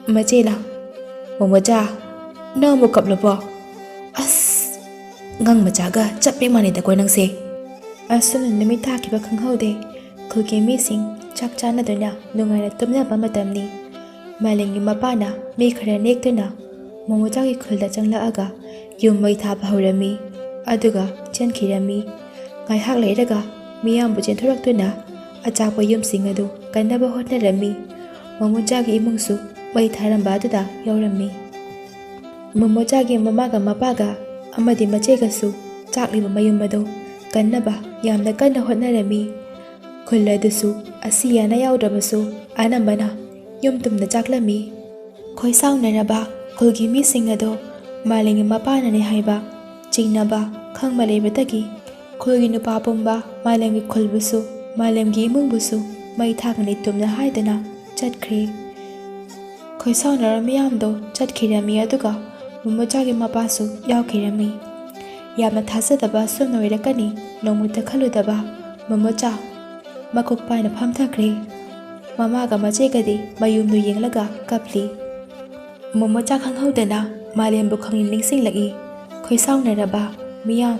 ꯃꯆꯦꯅ, "ꯃꯣꯃꯣꯆꯥ, ꯅꯪ ꯑꯃꯨꯛ ꯀꯞꯂꯕꯣ? ꯑꯁ, ꯑꯉꯥꯡ ꯃꯆꯥꯒ ꯆꯞ ꯍꯦꯛ ꯃꯥꯟꯅꯩꯗꯀꯣ ꯅꯪꯁꯦ꯫" ꯑꯁꯨꯝꯅ ꯅꯨꯃꯤꯠ ꯊꯥꯈꯤꯕ ꯈꯪꯍꯧꯗꯦ꯫ ꯈꯨꯜꯒꯤ ꯃꯤꯁꯤꯡ ꯆꯥꯛ ꯆꯥꯅꯗꯨꯅ ꯅꯨꯡꯉꯥꯏꯅ ꯇꯨꯝꯅꯕ ꯃꯇꯝꯅꯤ꯫ ꯃꯥꯂꯦꯝꯒꯤ ꯃꯄꯥꯅ ꯃꯤ ꯈꯔ ꯅꯦꯛꯇꯨꯅ ꯃꯣꯃꯣꯆꯥꯒꯤ ꯈꯨꯜꯗ ꯆꯪꯂꯛꯑꯒ ꯌꯨꯝ ꯃꯩ ꯊꯥꯕ ꯍꯧꯔꯝꯃꯤ, ꯑꯗꯨꯒ ꯆꯦꯟꯈꯤꯔꯝꯃꯤ꯫ ꯉꯥꯏꯍꯥꯛ ꯂꯩꯔꯒ ꯃꯤꯌꯥꯝꯕꯨ ꯆꯦꯟꯊꯣꯔꯛꯇꯨꯅ ꯑꯆꯥꯛꯄ ꯌꯨꯝꯁꯤꯡ ꯑꯗꯨ ꯀꯟꯅꯕ ꯍꯣꯠꯅꯔꯝꯃꯤ꯫ ꯃꯣꯃꯣꯆꯥꯒꯤ ꯏꯃꯨꯡꯁꯨ ꯃꯩ ꯊꯥꯔꯝꯕ ꯑꯗꯨꯗ ꯌꯥꯎꯔꯝꯃꯤ꯫ ꯃꯣꯃꯣꯆꯥꯒꯤ ꯃꯃꯥꯒ ꯃꯄꯥꯒ ꯑꯃꯗꯤ ꯃꯆꯦꯒꯁꯨ ꯆꯥꯛꯂꯤꯕ ꯃꯌꯨꯝ ꯑꯗꯨ ꯀꯟꯅꯕ ꯌꯥꯝꯅ ꯀꯟꯅ ꯍꯣꯠꯅꯔꯝꯃꯤ꯫ ꯈꯨꯜ ꯑꯗꯨꯁꯨ ꯑꯁꯤ ꯑꯅꯥ ꯌꯥꯎꯗ꯭ꯔꯕꯁꯨ ꯑꯅꯝꯕꯅ ꯌꯨꯝ ꯇꯨꯝꯅ ꯆꯥꯛꯂꯝꯃꯤ꯫ ꯈꯣꯏꯁꯥꯎꯅꯔꯕ ꯈꯨꯜꯒꯤ ꯃꯤꯁꯤꯡ ꯑꯗꯣ ꯃꯥꯂꯦꯝꯒꯤ ꯃꯄꯥꯅꯅꯦ ꯍꯥꯏꯕ ꯆꯤꯡꯅꯕ ꯈꯪꯕ ꯂꯩꯕꯗꯒꯤ ꯈꯨꯜꯒꯤ ꯅꯨꯄꯥ ꯄꯨꯝꯕ ꯃꯥꯂꯦꯝꯒꯤ ꯈꯨꯜꯕꯨꯁꯨ ꯃꯥꯂꯦꯝꯒꯤ ꯏꯃꯨꯡꯕꯨꯁꯨ ꯃꯩ ꯊꯥꯒꯅꯤ ꯇꯨꯝꯅ ꯍꯥꯏꯗꯨꯅ ꯆꯠꯈ꯭ꯔꯦ꯫ ꯈꯣꯏꯁꯥꯎꯅꯔꯕ ꯃꯤꯌꯥꯝꯗꯣ ꯆꯠꯈꯤꯔꯝꯃꯤ, ꯑꯗꯨꯒ ꯃꯣꯃꯣꯆꯥꯒꯤ ꯃꯄꯥꯁꯨ ꯌꯥꯎꯈꯤꯔꯝꯃꯤ꯫ ꯌꯥꯝꯅ ꯊꯥꯖꯗꯕ ꯑꯁꯨꯝꯅ ꯑꯣꯏꯔꯛꯀꯅꯤ ꯅꯣꯡꯃꯇ ꯈꯜꯂꯨꯗꯕ ꯃꯣꯃꯣꯆꯥ ꯃꯀꯣꯛ ꯄꯥꯏꯅ ꯐꯝꯊꯈ꯭ꯔꯦ꯫ ꯃꯃꯥꯒ ꯃꯆꯦꯒꯗꯤ ꯃꯌꯨꯝꯗꯨ ꯌꯦꯡꯂꯒ ꯀꯞꯂꯤ꯫ ꯃꯣꯃꯣꯆꯥ ꯈꯪꯍꯧꯗꯅ ꯃꯥꯂꯦꯝꯕꯨ ꯈꯪꯅꯤꯡ ꯅꯤꯡꯁꯤꯡꯂꯛꯏ꯫ ꯈꯣꯏꯁꯥꯎꯅꯔꯕ ꯃꯤꯌꯥꯝ꯫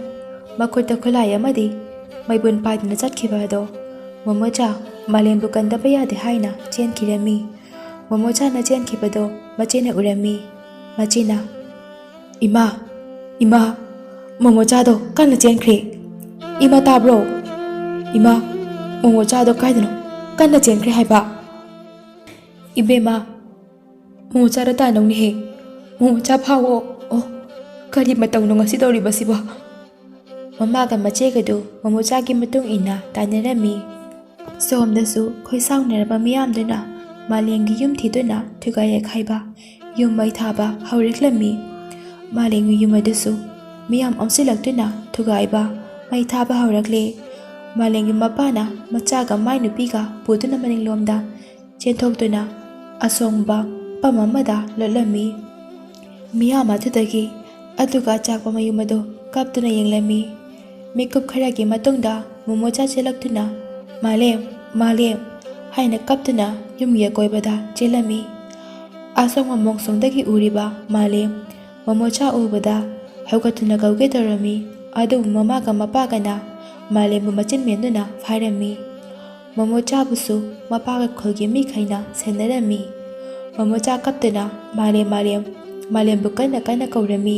ꯃꯈꯨꯠꯇ ꯈꯨꯠꯂꯥꯏ ꯑꯃꯗꯤ ꯃꯩꯕꯨꯟ ꯄꯥꯏꯗꯨꯅ ꯆꯠꯈꯤꯕ ꯑꯗꯣ ꯃꯣꯃꯣꯆꯥ ꯃꯥꯂꯦꯝꯕꯨ ꯀꯟꯗꯕ ꯌꯥꯗꯦ ꯍꯥꯏꯅ ꯆꯦꯟꯈꯤꯔꯝꯃꯤ꯫ ꯃꯣꯃꯣꯆꯥꯅ ꯆꯦꯟꯈꯤꯕꯗꯣ ꯃꯆꯦꯅ ꯎꯔꯝꯃꯤ꯫ ꯃꯆꯦꯅ, "ꯏꯃꯥ, ꯏꯃꯥ, ꯃꯣꯃꯣꯆꯥꯗꯣ ꯀꯟꯅ ꯆꯦꯟꯈ꯭ꯔꯦ꯫ ꯏꯃꯥ ꯇꯥꯕ꯭ꯔꯣ? ꯏꯃꯥ, ꯃꯣꯃꯣꯆꯥꯗꯣ ꯀꯥꯏꯗꯅꯣ ꯀꯟꯅ ꯆꯦꯟꯈ꯭ꯔꯦ ꯍꯥꯏꯕ꯫ ꯏꯕꯦꯝꯃ, ꯃꯣꯃꯣꯆꯥꯗꯣ ꯇꯥꯟꯅꯧꯅꯦꯍꯦ꯫ ꯃꯣꯃꯣꯆꯥ ꯐꯥꯎꯑꯣ꯫ ꯑꯣ, ꯀꯔꯤ ꯃꯇꯧꯅꯣ ꯉꯁꯤ ꯇꯧꯔꯤꯕꯁꯤꯕꯣ?" ꯃꯃꯥꯒ ꯃꯆꯦꯒꯗꯨ ꯃꯣꯃꯣꯆꯥꯒꯤ ꯃꯇꯨꯡ ꯏꯟꯅ ꯇꯥꯟꯅꯔꯝꯃꯤ꯫ ꯁꯣꯝꯗꯁꯨ ꯈꯣꯏꯁꯥꯎꯅꯔꯕ ꯃꯤꯌꯥꯝꯗꯨꯅ ꯃꯥꯂꯦꯝꯒꯤ ꯌꯨꯝ ꯊꯤꯗꯨꯅ ꯊꯨꯒꯥꯏ ꯌꯩꯈꯥꯏꯕ, ꯌꯨꯝ ꯃꯩ ꯊꯥꯕ ꯍꯧꯔꯛꯂꯝꯃꯤ꯫ ꯃꯥꯂꯦꯝꯒꯤ ꯌꯨꯝ ꯑꯗꯨꯁꯨ ꯃꯤꯌꯥꯝ ꯑꯣꯝꯁꯤꯜꯂꯛꯇꯨꯅ ꯊꯨꯒꯥꯏꯕ, ꯃꯩ ꯊꯥꯕ ꯍꯧꯔꯛꯂꯦ꯫ ꯃꯥꯂꯦꯝꯒꯤ ꯃꯄꯥꯅ ꯃꯆꯥꯒ ꯃꯥꯏ ꯅꯨꯄꯤꯒ ꯄꯨꯗꯨꯅ ꯃꯅꯤꯡꯂꯣꯝꯗ ꯆꯦꯟꯊꯣꯛꯇꯨꯅ ꯑꯁꯣꯡꯕ ꯃꯐꯝ ꯑꯃꯗ ꯂꯣꯠꯂꯝꯃꯤ꯫ ꯃꯤꯌꯥꯝ ꯑꯗꯨꯗꯒꯤ ꯑꯗꯨꯒ ꯑꯆꯥꯛꯄ ꯃꯌꯨꯝ ꯑꯗꯨ ꯀꯞꯇꯨꯅ ꯌꯦꯡꯂꯝꯃꯤ꯫ ꯃꯤꯀꯨꯞ ꯈꯔꯒꯤ ꯃꯇꯨꯡꯗ ꯃꯣꯃꯣꯆꯥ ꯆꯦꯜꯂꯛꯇꯨꯅ, "ꯃꯥꯂꯦꯝ, ꯃꯥꯂꯦꯝ" ꯍꯥꯏꯅ ꯀꯞꯇꯨꯅ ꯌꯨꯝꯒꯤ ꯑꯀꯣꯏꯕꯗ ꯆꯦꯜꯂꯝꯃꯤ꯫ ꯑꯁꯣꯡꯕ ꯃꯣꯡꯁꯣꯡꯗꯒꯤ ꯎꯔꯤꯕ ꯃꯥꯂꯦꯝ ꯃꯣꯃꯣꯆꯥ ꯎꯕꯗ ꯍꯧꯒꯠꯇꯨꯅ ꯀꯧꯒꯦ ꯇꯧꯔꯝꯃꯤ, ꯑꯗꯨꯕꯨ ꯃꯃꯥꯒ ꯃꯄꯥꯒꯅ ꯃꯥꯂꯦꯝꯕꯨ ꯃꯆꯤꯟ ꯃꯦꯟꯗꯨꯅ ꯐꯥꯔꯝꯃꯤ꯫ ꯃꯣꯃꯣꯆꯥꯕꯨꯁꯨ ꯃꯄꯥꯒ ꯈꯨꯜꯒꯤ ꯃꯤꯈꯩꯅ ꯁꯦꯟꯅꯔꯝꯃꯤ꯫ ꯃꯣꯃꯣꯆꯥ ꯀꯞꯇꯨꯅ "ꯃꯥꯂꯦꯝ, ꯃꯥꯂꯦꯝ, ꯃꯥꯂꯦꯝꯕꯨ" ꯀꯟꯅ ꯀꯟꯅ ꯀꯧꯔꯝꯃꯤ꯫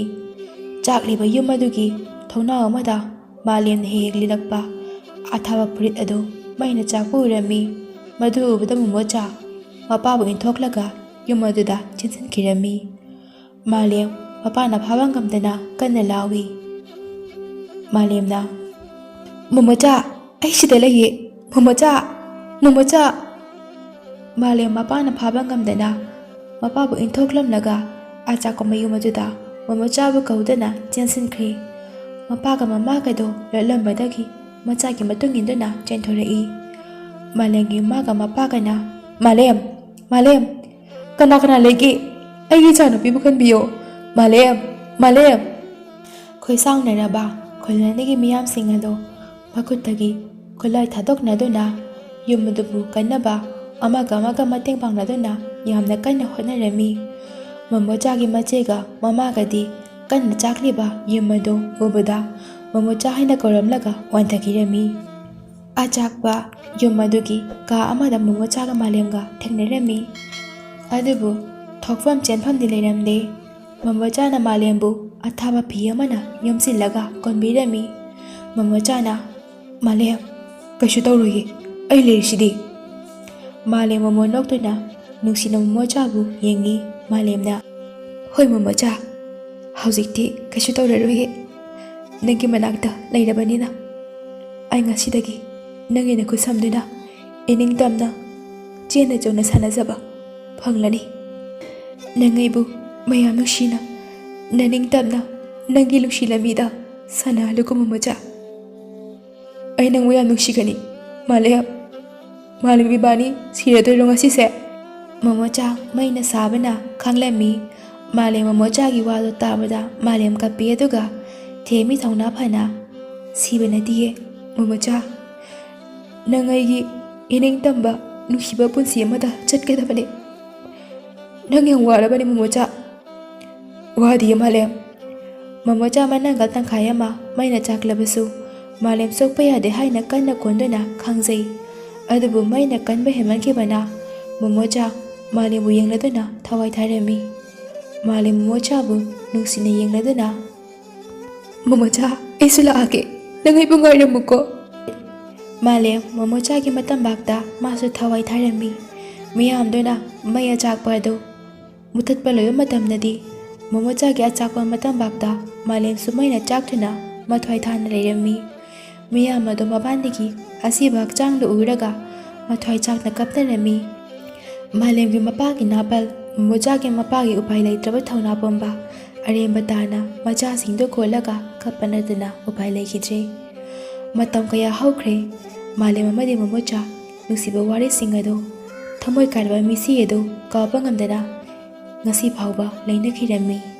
ꯆꯥꯛꯂꯤꯕ ꯌꯨꯝ ꯑꯗꯨꯒꯤ ꯊꯣꯡꯅꯥꯎ ꯑꯃꯗ ꯃꯥꯂꯦꯝꯅ ꯍꯦꯛ ꯍꯦꯛ ꯂꯤꯠꯂꯛꯄ ꯑꯊꯥꯕ ꯐꯨꯔꯤꯠ ꯑꯗꯨ ꯃꯩꯅ ꯆꯥꯛꯄ ꯎꯔꯝꯃꯤ꯫ ꯃꯗꯨ ꯎꯕꯗ ꯃꯣꯃꯣꯆꯥ ꯃꯄꯥꯕꯨ ꯏꯟꯊꯣꯛꯂꯒ ꯌꯨꯝ ꯑꯗꯨꯗ ꯆꯦꯟꯁꯤꯟꯈꯤꯔꯝꯃꯤ꯫ ꯃꯥꯂꯦꯝ ꯃꯄꯥꯅ ꯐꯥꯕ ꯉꯝꯗꯅ ꯀꯟꯅ ꯂꯥꯎꯏ꯫ ꯃꯥꯂꯦꯝꯅ, "ꯃꯣꯃꯣꯆꯥ, ꯑꯩ ꯁꯤꯗ ꯂꯩꯌꯦ꯫ ꯃꯣꯃꯣꯆꯥ, ꯃꯣꯃꯣꯆꯥ!" ꯃꯥꯂꯦꯝ ꯃꯄꯥꯅ ꯐꯥꯕ ꯉꯝꯗꯅ ꯃꯄꯥꯕꯨ ꯏꯟꯊꯣꯛꯂꯝꯂꯒ ꯑꯆꯥꯛꯄ ꯃꯌꯨꯝ ꯑꯗꯨꯗ ꯃꯣꯃꯣꯆꯥꯕꯨ ꯀꯧꯗꯨꯅ ꯆꯦꯟꯁꯤꯟꯈ꯭ꯔꯦ꯫ ꯃꯄꯥꯒ ꯃꯃꯥꯒꯗꯣ ꯂꯣꯠꯂꯝꯕꯗꯒꯤ ꯃꯆꯥꯒꯤ ꯃꯇꯨꯡ ꯏꯟꯗꯨꯅ ꯆꯦꯟꯊꯣꯔꯛꯏ꯫ ꯃꯥꯂꯦꯝꯒꯤ ꯃꯃꯥꯒ ꯃꯄꯥꯒꯅ, "ꯃꯥꯂꯦꯝ, ꯃꯥꯂꯦꯝ, ꯀꯅꯥ ꯀꯅꯥ ꯂꯩꯒꯦ? ꯑꯩꯒꯤ ꯏꯆꯥꯅꯨꯄꯤꯕꯨ ꯀꯟꯕꯤꯌꯣ꯫ ꯃꯥꯂꯦꯝ, ꯃꯥꯂꯦꯝ!" ꯈꯣꯏꯁꯥꯎꯅꯔꯕ ꯈꯨꯜꯂꯥꯏꯅꯤꯒꯤ ꯃꯤꯌꯥꯝꯁꯤꯡ ꯑꯗꯣ ꯃꯈꯨꯠꯇꯒꯤ ꯈꯨꯠꯂꯥꯏ ꯊꯥꯗꯣꯛꯅꯗꯨꯅ ꯌꯨꯝ ꯑꯗꯨꯕꯨ ꯀꯟꯅꯕ ꯑꯃꯒ ꯑꯃꯒ ꯃꯇꯦꯡ ꯄꯥꯡꯅꯗꯨꯅ ꯌꯥꯝꯅ ꯀꯟꯅ ꯍꯣꯠꯅꯔꯝꯃꯤ꯫ ꯃꯣꯃꯣꯆꯥꯒꯤ ꯃꯆꯦꯒ ꯃꯃꯥꯒꯗꯤ ꯀꯟꯅ ꯆꯥꯛꯂꯤꯕ ꯌꯨꯝ ꯑꯗꯨ ꯎꯕꯗ ꯃꯣꯃꯣꯆꯥ ꯍꯥꯏꯅ ꯀꯧꯔꯝꯂꯒ ꯋꯥꯟꯊꯈꯤꯔꯝꯃꯤ꯫ ꯑꯆꯥꯛꯄ ꯌꯨꯝ ꯑꯗꯨꯒꯤ ꯀꯥ ꯑꯃꯗ ꯃꯣꯃꯣꯆꯥꯒ ꯃꯥꯂꯦꯝꯒ ꯊꯦꯡꯅꯔꯝꯃꯤ꯫ ꯑꯗꯨꯕꯨ ꯊꯣꯛꯐꯝ ꯆꯦꯟꯐꯝꯗꯤ ꯂꯩꯔꯝꯗꯦ꯫ ꯃꯣꯃꯣꯆꯥꯅ ꯃꯥꯂꯦꯝꯕꯨ ꯑꯊꯥꯕ ꯐꯤ ꯑꯃꯅ ꯌꯣꯝꯁꯤꯜꯂꯒ ꯀꯣꯟꯕꯤꯔꯝꯃꯤ꯫ ꯃꯣꯃꯣꯆꯥꯅ, "ꯃꯥꯂꯦꯝ, ꯀꯩꯁꯨ ꯇꯧꯔꯣꯏꯌꯦ, ꯑꯩ ꯂꯩꯔꯤꯁꯤꯗꯤ꯫" ꯃꯥꯂꯦꯝ ꯃꯣꯃꯣ ꯅꯣꯛꯇꯨꯅ ꯅꯨꯡꯁꯤꯅ ꯃꯣꯃꯣꯆꯥꯕꯨ ꯌꯦꯡꯉꯤ꯫ ꯃꯥꯂꯦꯝꯅ, "ꯍꯣꯏ ꯃꯣꯃꯣꯆꯥ, ꯍꯧꯖꯤꯛꯇꯤ ꯀꯩꯁꯨ ꯇꯧꯔꯔꯣꯏꯌꯦ꯫ ꯅꯪꯒꯤ ꯃꯅꯥꯛꯇ ꯂꯩꯔꯕꯅꯤꯅ ꯑꯩ ꯉꯁꯤꯗꯒꯤ ꯅꯪꯒꯤ ꯅꯈꯨꯠ ꯁꯝꯗꯨꯅ ꯏꯅꯤꯡꯇꯝꯅ ꯆꯦꯟꯅ ꯆꯣꯡꯅ ꯁꯥꯟꯅꯖꯕ ꯐꯪꯂꯅꯤ꯫ ꯅꯪ ꯑꯩꯕꯨ ꯃꯌꯥꯝ ꯅꯨꯡꯁꯤꯅ ꯅꯅꯤꯡꯇꯝꯅ ꯅꯪꯒꯤ ꯅꯨꯡꯁꯤ ꯂꯝꯕꯤꯗ ꯁꯥꯟꯅꯍꯜꯂꯨꯀꯣ ꯃꯣꯃꯣꯆꯥ꯫ ꯑꯩ ꯅꯪꯕꯨ ꯌꯥꯝ ꯅꯨꯡꯁꯤꯒꯅꯤ꯫ ꯃꯥꯂꯦꯝ, ꯃꯥꯂꯦꯝ ꯏꯕꯥꯅꯤ ꯁꯤꯔꯗꯣꯏꯔꯣ ꯉꯁꯤꯁꯦ?" ꯃꯣꯃꯣꯆꯥ ꯃꯩꯅ ꯁꯥꯕꯅ ꯈꯥꯡꯂꯝꯃꯤ꯫ ꯃꯥꯂꯦꯝ ꯃꯣꯃꯣꯆꯥꯒꯤ ꯋꯥꯗꯣ ꯇꯥꯕꯗ ꯃꯥꯂꯦꯝ ꯀꯞꯄꯤ, ꯑꯗꯨꯒ ꯊꯦꯝꯃꯤ ꯊꯧꯅꯥ ꯐꯅ, "ꯁꯤꯕ ꯅꯠꯇꯤꯌꯦ ꯃꯣꯃꯣꯆꯥ, ꯅꯪ ꯑꯩꯒꯤ ꯏꯅꯤꯡꯇꯝꯕ ꯅꯨꯡꯁꯤꯕ ꯄꯨꯟꯁꯤ ꯑꯃꯗ ꯆꯠꯀꯗꯕꯅꯦ꯫ ꯅꯪ ꯌꯥꯝ ꯋꯥꯔꯕꯅꯦ ꯃꯣꯃꯣꯆꯥ꯫" "ꯋꯥꯗꯤꯌꯦ ꯃꯥꯂꯦꯝ꯫" ꯃꯣꯃꯣꯆꯥ ꯃꯅꯥꯒꯜ ꯇꯪꯈꯥꯏ ꯑꯃ ꯃꯩꯅ ꯆꯥꯛꯂꯕꯁꯨ ꯃꯥꯂꯦꯝ ꯁꯣꯛꯄ ꯌꯥꯗꯦ ꯍꯥꯏꯅ ꯀꯟꯅ ꯀꯣꯟꯗꯨꯅ ꯈꯥꯡꯖꯩ꯫ ꯑꯗꯨꯕꯨ ꯃꯩꯅ ꯀꯟꯕ ꯍꯦꯟꯃꯟꯈꯤꯕꯅ ꯃꯣꯃꯣꯆꯥ ꯃꯥꯂꯦꯝꯕꯨ ꯌꯦꯡꯂꯗꯨꯅ ꯊꯋꯥꯏ ꯊꯥꯔꯝꯃꯤ꯫ ꯃꯥꯂꯦꯝ ꯃꯣꯃꯣꯆꯥꯕꯨ ꯅꯨꯡꯁꯤꯅ ꯌꯦꯡꯂꯗꯨꯅ, "ꯃꯣꯃꯣꯆꯥ, ꯑꯩꯁꯨ ꯂꯥꯛꯑꯒꯦ, ꯅꯪ ꯑꯩꯕꯨ ꯉꯥꯏꯔꯝꯃꯨꯀꯣ꯫" ꯃꯥꯂꯦꯝ ꯃꯣꯃꯣꯆꯥꯒꯤ ꯃꯇꯝꯕꯥꯛꯇ ꯃꯥꯁꯨ ꯊꯋꯥꯏ ꯊꯥꯔꯝꯃꯤ꯫ ꯃꯤꯌꯥꯝꯗꯨꯅ ꯃꯩ ꯑꯆꯥꯛꯄ ꯑꯗꯨ ꯃꯨꯊꯠꯄ ꯂꯣꯏꯕ ꯃꯇꯝꯗꯗꯤ ꯃꯣꯃꯣꯆꯥꯒꯤ ꯑꯆꯥꯛꯄ ꯃꯇꯝꯕꯥꯛꯇ ꯃꯥꯂꯦꯝꯁꯨ ꯃꯩꯅ ꯆꯥꯛꯇꯨꯅ ꯃꯊ꯭ꯋꯥꯏ ꯊꯥꯅ ꯂꯩꯔꯝꯃꯤ꯫ ꯃꯤꯌꯥꯝ ꯑꯗꯨ ꯃꯕꯥꯅꯤꯒꯤ ꯑꯁꯤꯕ ꯍꯛꯆꯥꯡꯗꯨ ꯎꯔꯒ ꯃꯊ꯭ꯋꯥꯏ ꯆꯥꯛꯅ ꯀꯞꯅꯔꯝꯃꯤ꯫ ꯃꯥꯂꯦꯝꯒꯤ ꯃꯄꯥꯒꯤ ꯅꯥꯄꯜ, ꯃꯣꯃꯣꯆꯥꯒꯤ ꯃꯄꯥꯒꯤ ꯎꯄꯥꯏ ꯂꯩꯇ꯭ꯔꯕ ꯊꯧꯅꯥ ꯄꯨꯝꯕ ꯑꯔꯦꯝꯕ ꯇꯥꯅ ꯃꯆꯥꯁꯤꯡꯗꯨ ꯀꯣꯜꯂꯒ ꯀꯞꯄ ꯅꯠꯇꯅ ꯎꯄꯥꯏ ꯂꯩꯈꯤꯗ꯭ꯔꯦ꯫ ꯃꯇꯝ ꯀꯌꯥ ꯍꯧꯈ꯭ꯔꯦ꯫ ꯃꯥꯂꯦꯝ ꯑꯃꯗꯤ ꯃꯣꯃꯣꯆꯥ ꯅꯨꯡꯁꯤꯕ ꯋꯥꯔꯤꯁꯤꯡ ꯑꯗꯨ, ꯊꯃꯣꯏ ꯀꯥꯏꯔꯕ ꯃꯤꯁꯤ ꯑꯗꯨ ꯀꯥꯎꯕ ꯉꯝꯗꯅ ꯉꯁꯤ ꯐꯥꯎꯕ ꯂꯩꯅꯈꯤꯔꯝꯃꯤ꯫